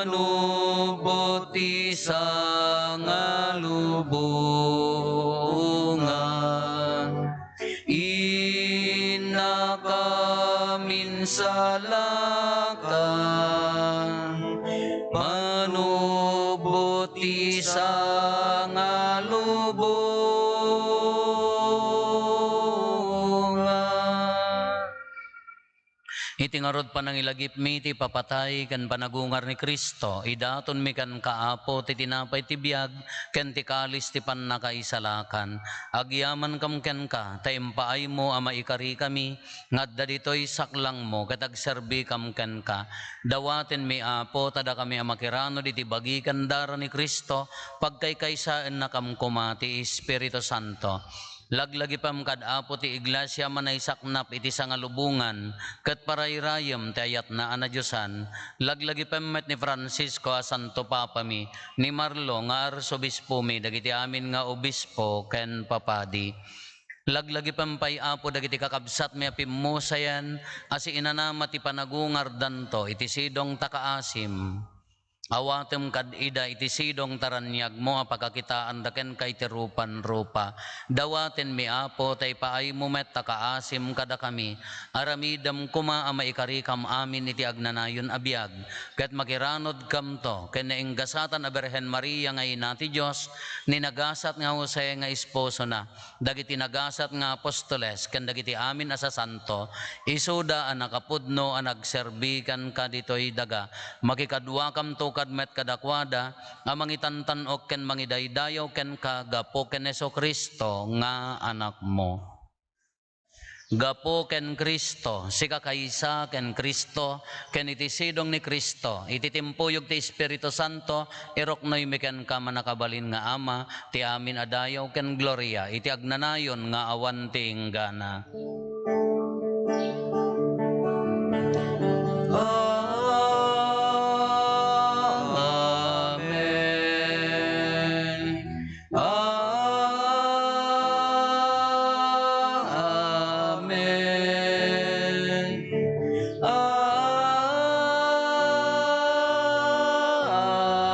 Manubot ti sangalubongan, innaka minsalakan. Manubot ti sangalubongan. Iti ngarud panangilagipmi ti ipapatay ken panagungar ni Cristo, idatonmi kenka, Apo, ti tinapay ti biag ken ti kalis ti pannakaisalakan. Agyamankam kenka ta impaaymo a maikarikami nga adda ditoy saklangmo ket agserbikam kenka. Dawatenmi, Apo, ta dakami a makiranod iti bagi ken dara ni Cristo, pagkaykaysaennakam koma ti Espiritu Santo. Laglagipem kad Apo ti Iglesia a manaysaknap iti sangalubongan ket parayrayem ti ayatna a nadiosan. Laglagipem met ni Francisco a Santo Papami, ni Marlo nga Arsobispomi, dagiti amin nga obispo ken papadi. Laglagipem pay, Apo, dagiti kakabsatmi a pimmusayen a siinanama ti panagungardanto iti sidong ta kaasim. Awatem kad ida iti sidong ta raniagmo a pakakitaanda kenka iti rupan-rupa. Dawatenmi, Apo, ta ipaaymo met ta kaasim kadakami. Aramidem koma a maikarikam amin iti agnanayon a biag, ket makiranodkamto ken nainggasatan a Birhen Maria nga Ina ti Dios, ni nagasat nga Jose nga esposona, dagiti nagasat nga apostoles, ken dagiti amin a sasanto, isuda a nakapudno a nagserbi kenka ditoy daga. Makikaduakamto kad met kadakuada a mangitantan-ok ken mangidaydayaw kenka gapu ken Jesu-Cristo nga Anakmo. Gapu ken Cristo, sika kaysa ken Cristo, ken iti sidong ni Cristo, iti timpuyog ti Espiritu Santo, iruknoymi kenka, mannakabalin nga Ama, ti amin a dayaw ken gloria iti agnanayon nga awan ti inggana. Amen. Amen.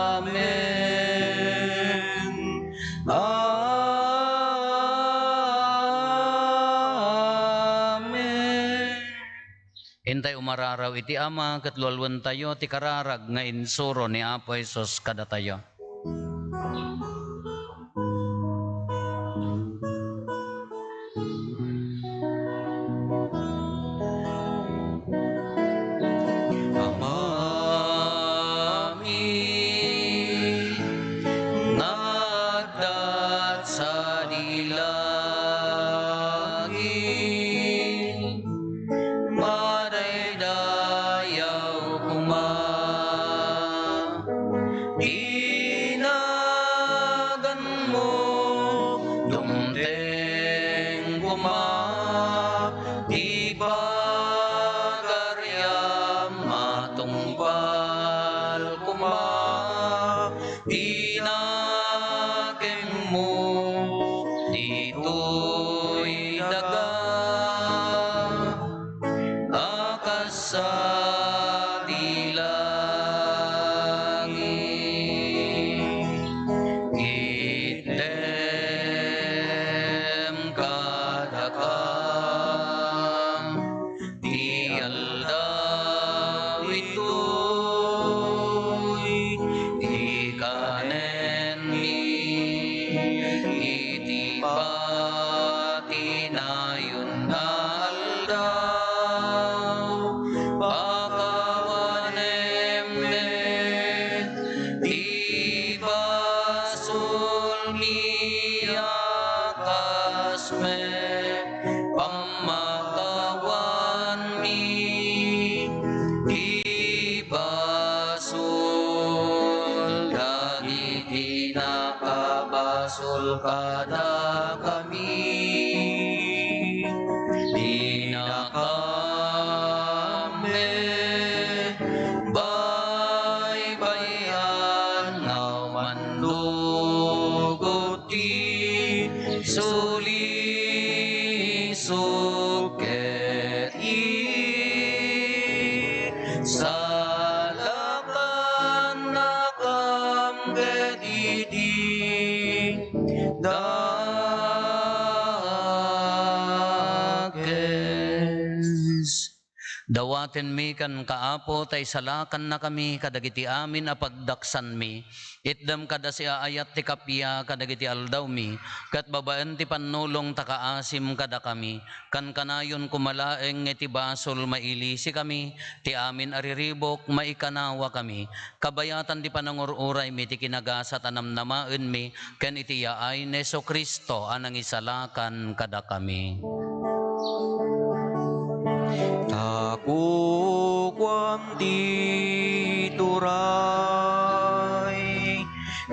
Amen. Amen. Intay umararaw iti Ama, ket lualuentayo ti kararag nga insuro ni Apo Jesus kadatayo. Amami nga adda sadi langit, madaydayaw koma ti naganmo, dumteng koma ti pagariam, matungpal koma ti nakemmo ditoy daga a kas sadi langit. Itdem kadakam ti aldaw itoy, ti kanenmi iti patinayon nga aldaw. Pakawanem met ti basolmi a kas met pammakawanmi ti basol dagiti nakabasol kadakami. Dinakam met baybay-an nga umandugot ti sulisog ket isalakan iti dakes. Dawatenmi kenka, Apo, ta isalakannakami kadagiti amin a pagdaksanmi. Itdem kada siaayat ti kappia kadagiti aldawmi, ket babaen ti pannulong ta kaasim kadakami. Kankanayon koma laeng iti basol mailisikami, ti amin a riribuk maikanawakami. Kabayatan ti panangur-uraymi ti kinagasat a namnamaenmi ken iti yaay ni Jesu-Cristo a nangisalakan kadakami. Ta kukuam ti turay,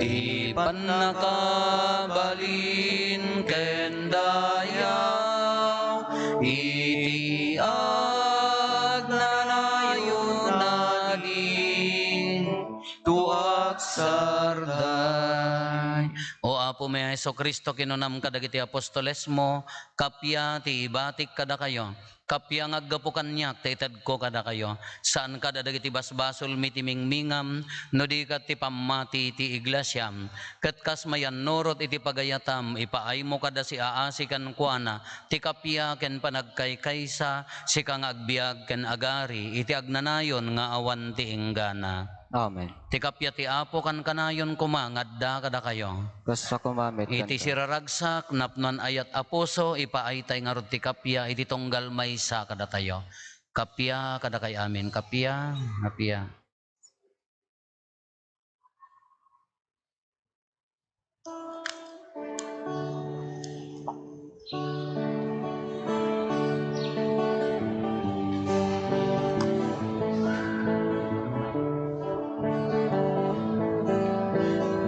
ti pannakabalin ken dayaw, iti agnanayon a agsarday. O Apomi a Jesu-Cristo, kinunam kadagiti apostolesmo, kappia ti ibatik kadakayo, kappia nga aggapu kaniak ti itedko kadakayo. Saan kada dagiti basbasolmi ti mingmingam, no di ket ti pammati ti iglesiam. Ket kas mayannurot iti pagayatam, ipaaymo kada siaasi kenkuana ti kappia ken panagkaykaysa, sika nga agbiag ken agari iti agnanayon nga awan ti inggana. Amen. Ti kappia ti Apo kankanayon koma nga adda kadakayo. Kasta koma met kenka. Iti siraragsak, napnoan ayat a puso, ipaaytay ngarud ti kappia iti tunggal maysa kadatayo. Kappia kadakay amin, kappia, kappia.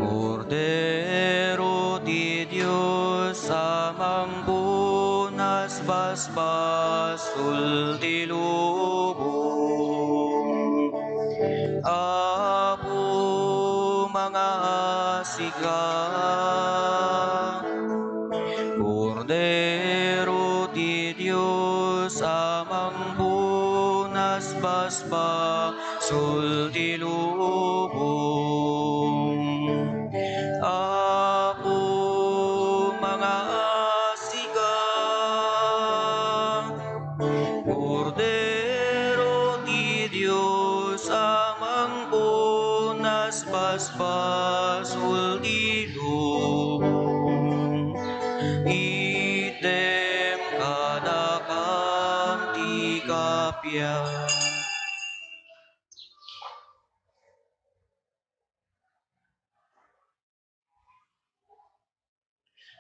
Kordero ti Dios a mangpunas basbasol ti lubong. Apo, mangaasi ka. Kordero ti Dios a mangpunas basbasol ti lubong. Apo, mangaasi ka. Kordero ti Dios a mangpunas basbasol ti lubong, itdem kadakam ti kappia.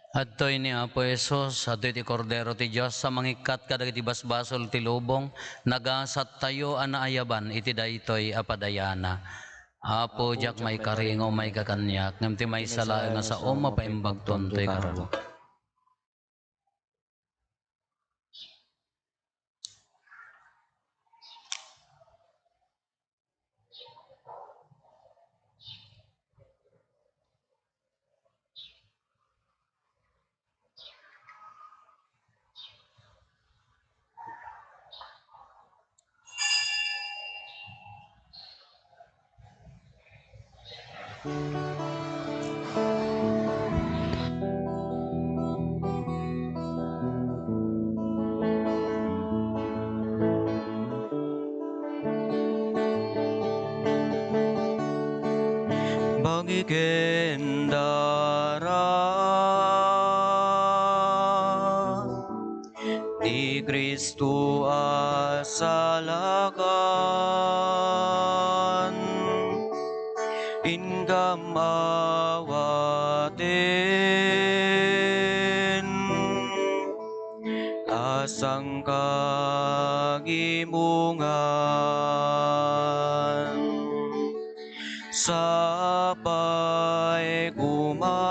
Adtoy ni Apo Jesus, adtoy ti Kordero ti Dios a mangikkat kadagiti basbasol ti lubong, nagasattayo a naayaban iti daytoy a padayana. Apo, diak maikari nga umayka kaniak, ngem ti maysa laeng a sao mapaimbagton toy kargo. Bagiken dara ni Cristo a salakan, inggam awaten a sangkagimongan. Sapay koma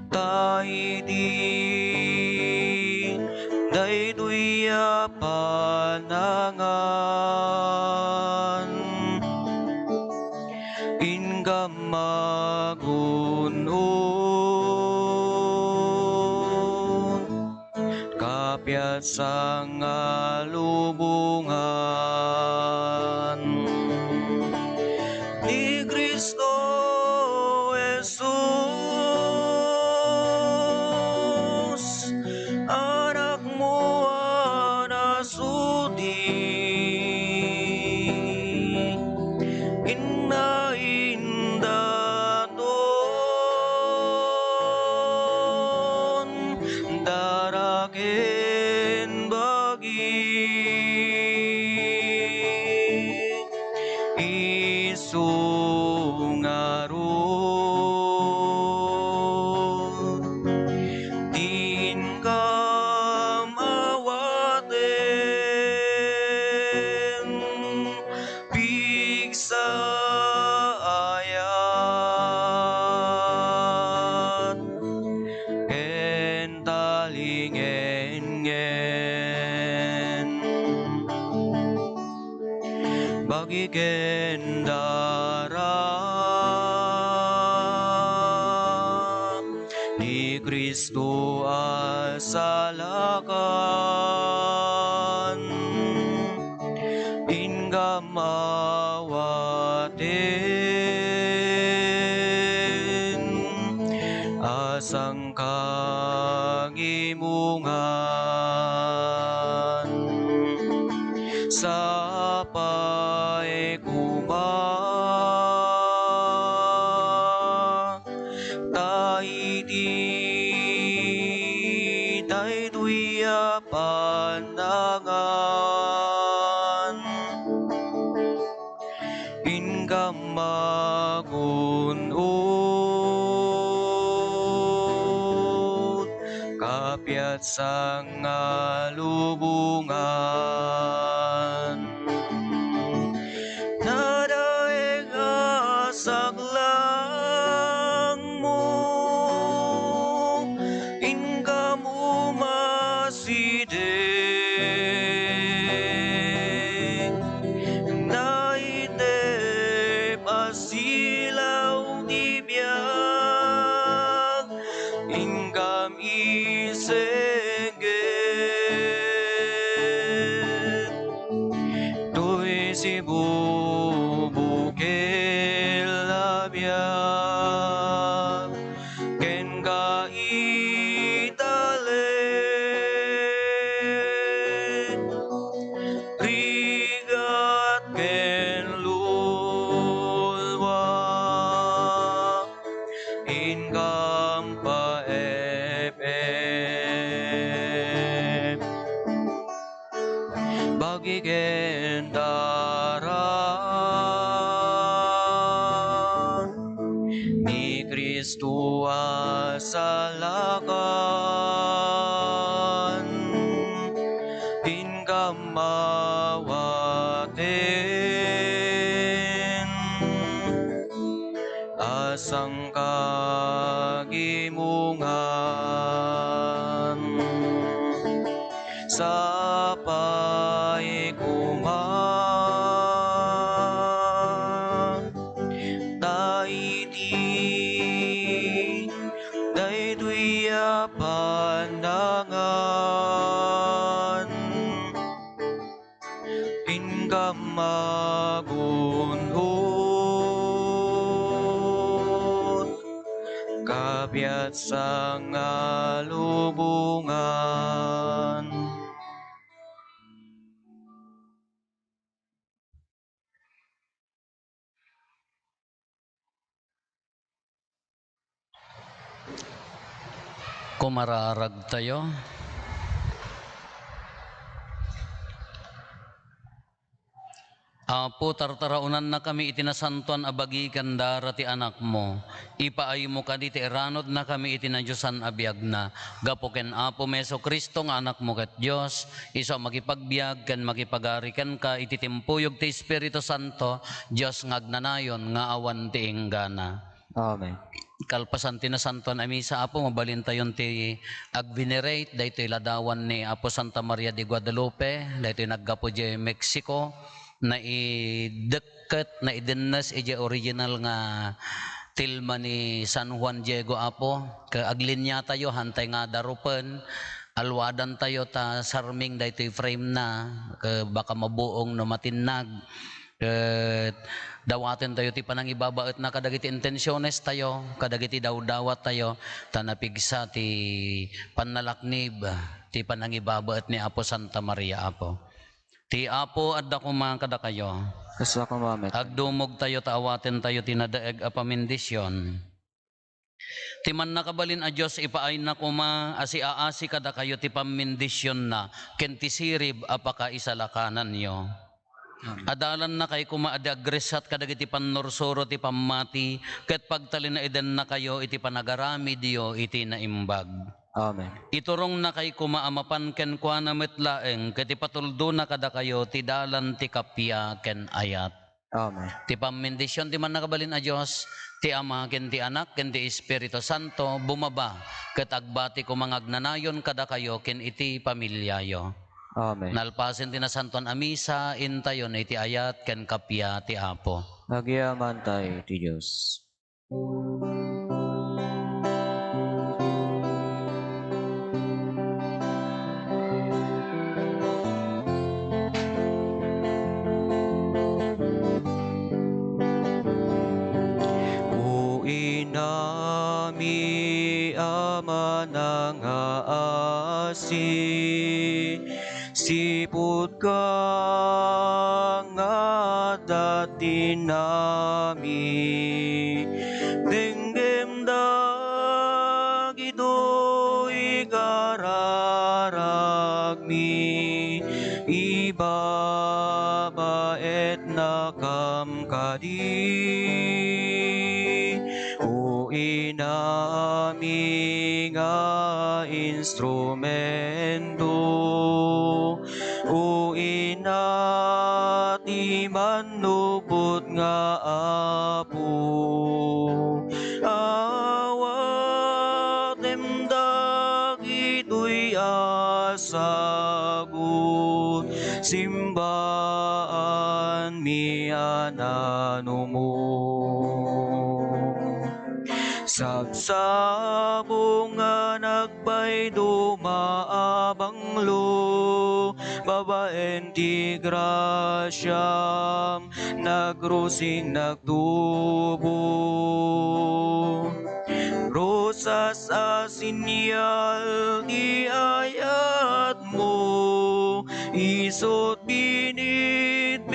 ta iti daytoy a panangan, inggam magun-on, kapiat sangalubongan. Bagiken dara ni Cristo a salakan, inggam awaten a sangkagimongan. Sapay koma ta iti daytoy a panangan, inggam magun-od, kapiatsan nga lubongan. Nadaeg a saklangmo, inggam umasideg. Naitep a silaw ti biag, inggam isengget. Toy sibubukel a biag, ken kaitalek, rigat ken lulua, inggam paep-ep. Bagiken dara ni Cristo a salakan, inggam awaten a sangkagimongan. Sapay koma ta iti daytoy a panangan, inggam magun-od, kapiatsan nga lubongan. Kumararagtayo. Apo, tartaraonannakami iti nasantoan a bagiken dara ti Anakmo. Ipaaymo kadi ti iranudnakami iti nadiosan a biagna. Gapu ken Apo Jesu-Cristo nga Anakmo ket Dios, isu a makipagbiag ken makipagari kenka iti timpuyog ti Espiritu Santo, Dios nga agnanayon nga awan ti inggana. Amen. Kalpasan ti nasantoan a misa, Apo, mabalintayon ti ag-venerate daytoy ladawan ni Apo Santa Maria de Guadalupe, daytoy naggapu idiay Mexico, naidekket, naidennes idiay original nga tilma ni San Juan Diego, Apo. Ket aglinyatayo, haantay nga darupen, alwadantayo ta sarming daytoy frame na, ket baka mabuong no matinnag. Ket dawatentayo ti panangibabaetna kadagiti intensionestayo, kadagiti dawdawattayo, ta napigsa ti pannalaknib ti panangibabaet ni Apo Santa Maria, Apo. Ti Apo adda koma kadakayo. Kasla koma met. Agdumogtayo ta awatentayo ti nadaeg a pamindision. Ti Mannakabalin a Dios ipaayna koma a siaasi kadakayo ti pammindisionna ken ti sirib a pakaisalakananyo. Amen. Adalannakay koma a di agresat kadagiti pannursuro ti pammati ket pagtalinaedennakayo iti panagaramidyo iti naimbag. Amen. Iturongnakay koma a mapan kenkuana met laeng ket ipatuldona kadakayo ti dalan ti kappia ken ayat. Amen. Ti pammindision ti Mannakabalin a Dios, ti Ama, ken ti Anak, ken ti Espiritu Santo, bumaba, ket agbati koma nga agnanayon kadakayo ken iti pamiliayo. Amen. Nalpasen ti nasantoan a misa, intayon iti ayat ken kappia ti Apo. Agyamankami iti Dios. O inami a manangaasi, sipud ka nga adda ti inami, denggem dagitoy kararagmi, ibabaetnakam kadi. O inami nga instrumento, o ina ti mannupot nga Apo, awatem dagitoy a sagut, simbaanmi a nanumo. Sabsabong nga nagpayduma a banglo, babaen ti grasiam, nagrusing nagtubo. Rosas a sinyal ti ayatmo, isut' binitbit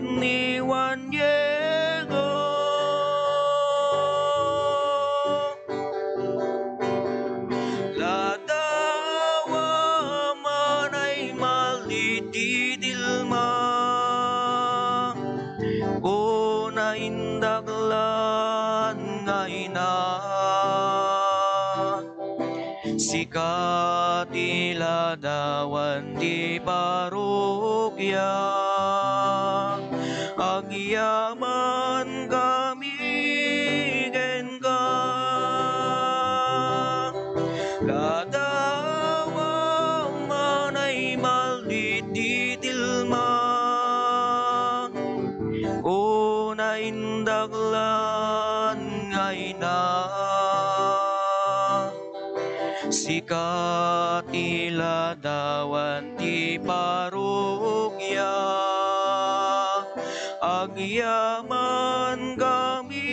ni Juan Diego. Ladawa manay malditidilma, o naindaklan nga ina. Sika ti ladawan ti parokya, agyamankami kenka. Ladawa manay malditidilma, o naindaklan nga ina. Sika ti ladawan ti parokya, agyamankami